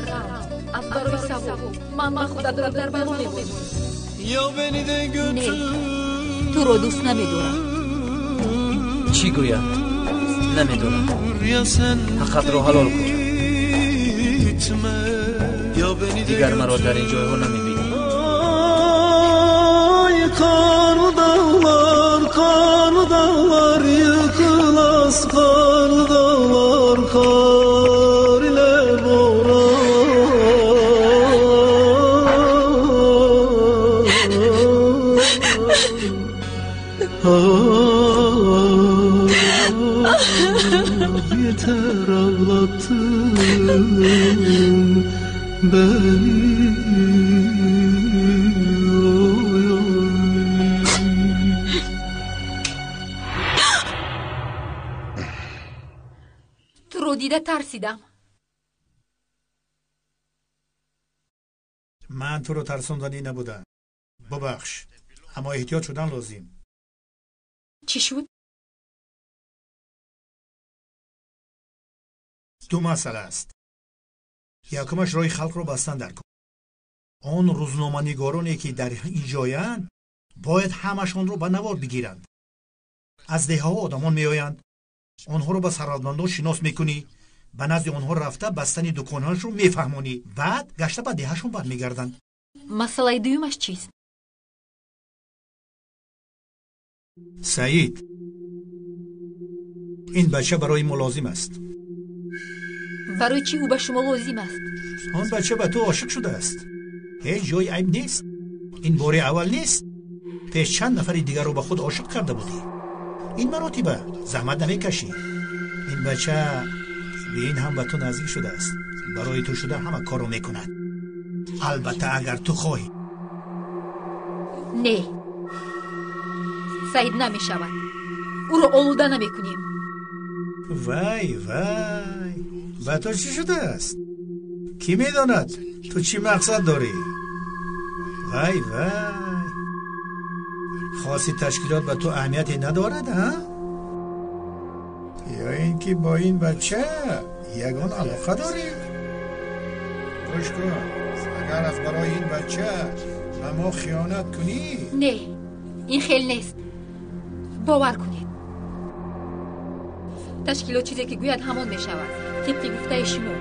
Рав, аз барои савоб. Ман ба худатро дар бало мебозам. Не, туро дӯст намедорам. Чӣ гӯям? Намедонам. Ҳаққатро ҳалол кун. Дигар маро дар ин ҷойҳо намебинӣ. Karlı dağlar, karlı dağlar yıkılaz, karlı dağlar, kar ile boran. Yeter ağlattın beni. Туро дида тарсидам. Ман туро тарсонданӣ набудам. Бубахш, аммо эҳтиёт шудан лозим. Чӣ шуд? Ду масъала аст. Якумаш роҳи халқро бастан дар кор. Он рӯзноманигороне ки дар ин ҷоянд, бояд ҳамашонро ба навор бигиранд. Аз деҳаҳо одамон меоянд. Онҳоро ба сарватмандон шинос мекунӣ. Ба назди онҳо рафта бастани дуконҳояшро мефаҳмонӣ. Баъд гашта ба деҳашон бармегарданд. Масъалаи дуюмаш чист? Саид, ин бача барои мо лозим аст. Барои чӣ ӯ ба шумо лозим аст? Он бача ба ту ошиқ шудааст. Ҳеҷ ҷои айб нест. Ин бори аввал нест. Пеш чанд нафари дигарро ба худ ошиқ карда будӣ. Ин маротиба заҳмат намекашӣ. Ин бача бе ин ҳам ба ту наздик шудааст. Барои ту шуда ҳама корро мекунад. Албатта агар ту хоҳӣ. Не, Саид намешавад. Ӯро олуда намекунем. Вай, вай, ба ту чӣ шудааст? Кӣ медонад ту чӣ мақсад дорӣ? Вай, вай, хости ташкилот ба ту аҳамияте надорад, ҳа? Ё ин ки бо ин бача ягон алоқа дорӣ? Гӯш кун, агар аз барои ин бача ба мо хиёнат кунӣ... Не, ин хел нест. Бовар кунед, ташкилот чизе ки гӯяд ҳамон мешавад, тибқи гуфтаи шумо.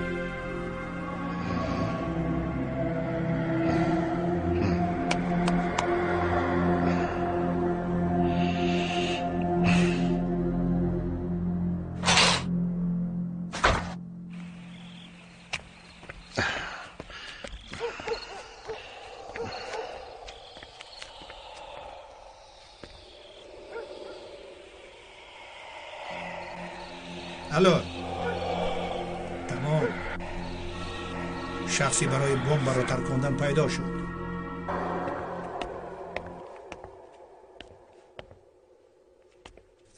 Алло, тамом. Шахсе барои бомбаро таркондан пайдо шуд.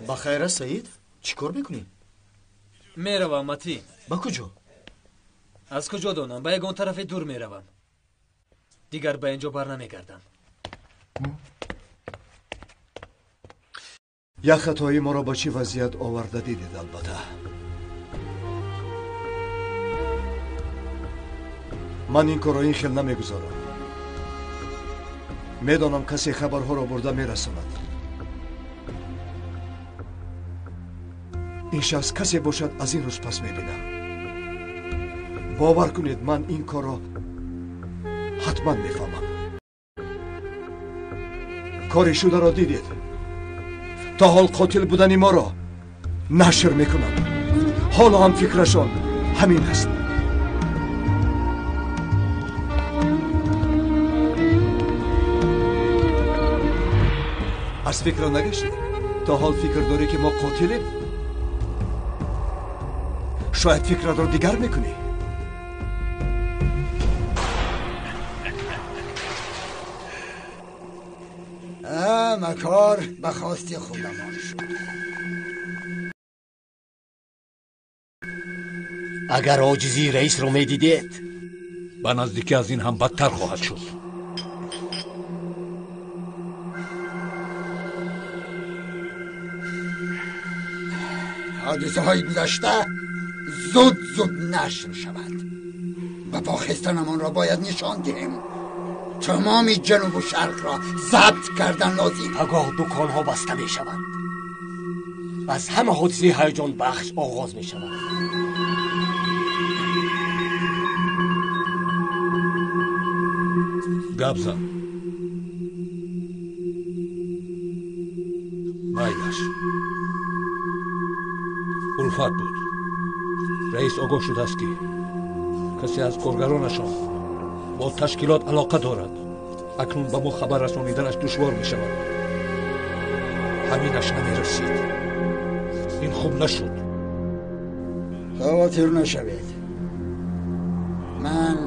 Ба хайр аст, Саид? Чӣ кор мекунӣ? Меравам, Матӣ. Ба куҷо? Аз куҷо донам? Ба ягон тарафе дур меравам. Дигар ба ин ҷо барнамегардам. Як хатои моро ба чӣ вазъият оварда дидед, албатта. Ман ин корро ин хел намегузорам. Медонам касе хабарҳоро бурда мерасонад. Ин шахс касе бошад, аз ин рӯз пас мебинам. Бовар кунед, ман ин корро ҳатман мефаҳмам. Кори шударо дидед. То ҳол қотил будани моро нашр мекунанд. Ҳоло ҳам фикрашон ҳамин аст. Аз фикра нагаштӣ? То ҳол фикр дорӣ ки мо қотилем? Шояд фикратро дигар мекунӣ. Макор ба хости худамон шуд. Агар оҷизии раисро медидед, ба наздикӣ аз ин ҳам бадтар хоҳад шуд. Ҳодисаҳои гузашта зуд зуд нашр шавад. Ба похистанамонро бояд нишон диҳем. Тамоми ҷанубу шарқро забт кардан лозим. Пагоҳ дуконҳо баста мешаванд. Аз ҳама ҳодисаи ҳаяҷонбахш оғоз мешавад. Гап зан. Майлаш. Улфат буд. Раис огоҳ шудааст, ки касе аз коргаронашон бо ташкилот алоқа дорад. Акнун ба мо хабар расониданаш душвор мешавад. Ҳаминаш намерасид. Ин хуб нашуд. Хавотир нашавед. Ман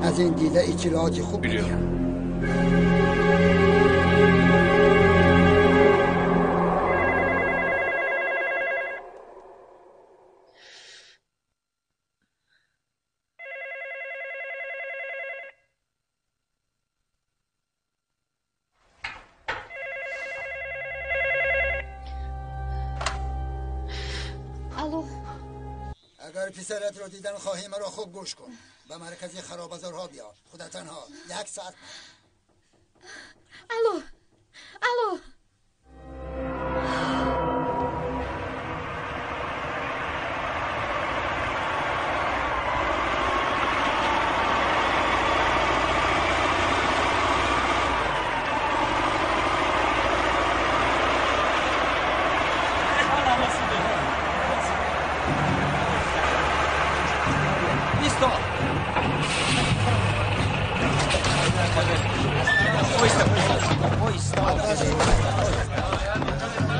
аз ин дида иттилооти хуб медиҳам. اگر پسرت رو دیدن خواهی مرا خوب گوش کن. به مرکز خرابازارها بیا. خدا تنها یک ساعت. الو، الو.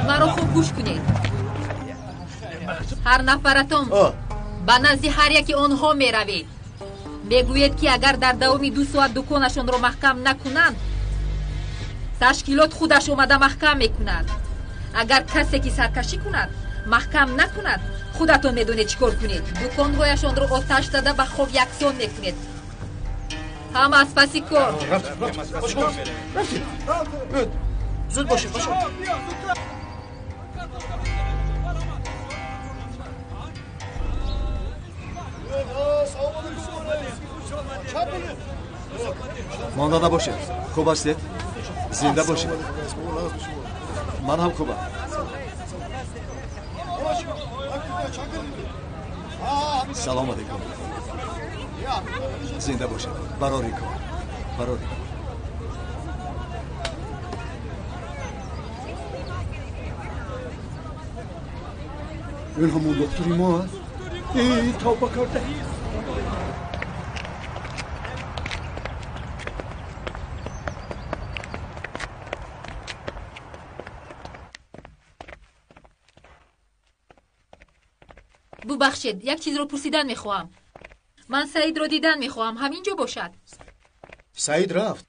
Маро хуб гӯш кунед. Ҳар нафаратон ба назди ҳар яки онҳо меравед. Мегӯед, ки агар дар давоми 2 соат дуконашонро маҳкам накунанд, ташкилот худаш омада маҳкам мекунад. Агар касе ки саркашӣ кунад, маҳкам накунад, худатон медонед чӣ кор кунед. Дуконҳояшонро оташ зада ба хок яксон мекунед. Ҳама аз паси кор. Зуд бошед, бошед. Монда набошед. Хуб ҳастед? Зинда бошед. Ман ҳам хубам. Салом алейкум. Зинда бошед. Барори кор. Барори кор. Ин ҳамон духтури мо аст? Тавба карда. Бубахшед, як чизро пурсидан мехоҳам. Ман Саидро дидан мехоҳам. Ҳамин ҷо бошад? Саид рафт.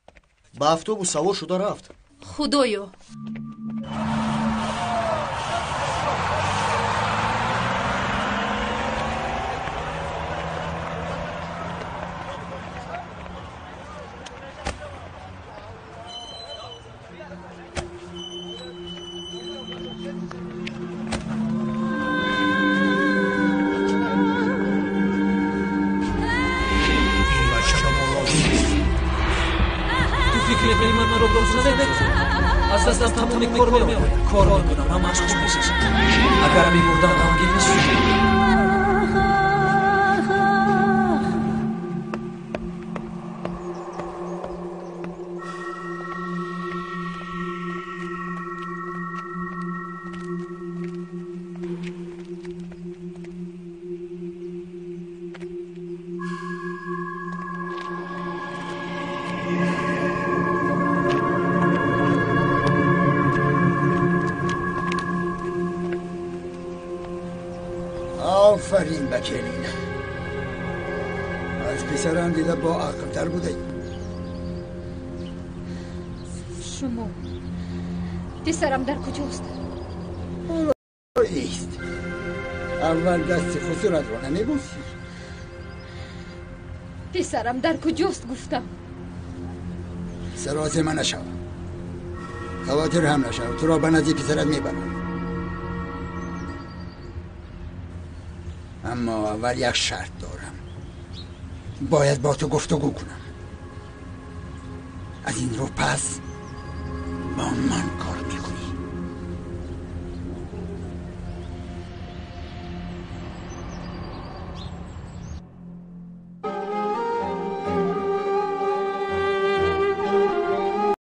Ба автобус савор шуда рафт. Худоё! Аз дастам тамоми кор меояд. Кор мекунам, ҳамааш хуб мешавад. Агар мемурдам, ғамгин мешудам. آفرین بکلین. از پسرم دیده با عقل‌تر بوده. شما پسرم در کجاست؟ ایست. اول دست خسرت را نمیبوسی. پسرم در کجاست گفتم. سرازه من نشو. خواطر هم نشو. تو را به نزدیک پسرت میبرم. اما اول یک شرط دارم. باید با تو گفتگو کنم. از این رو پس با من کار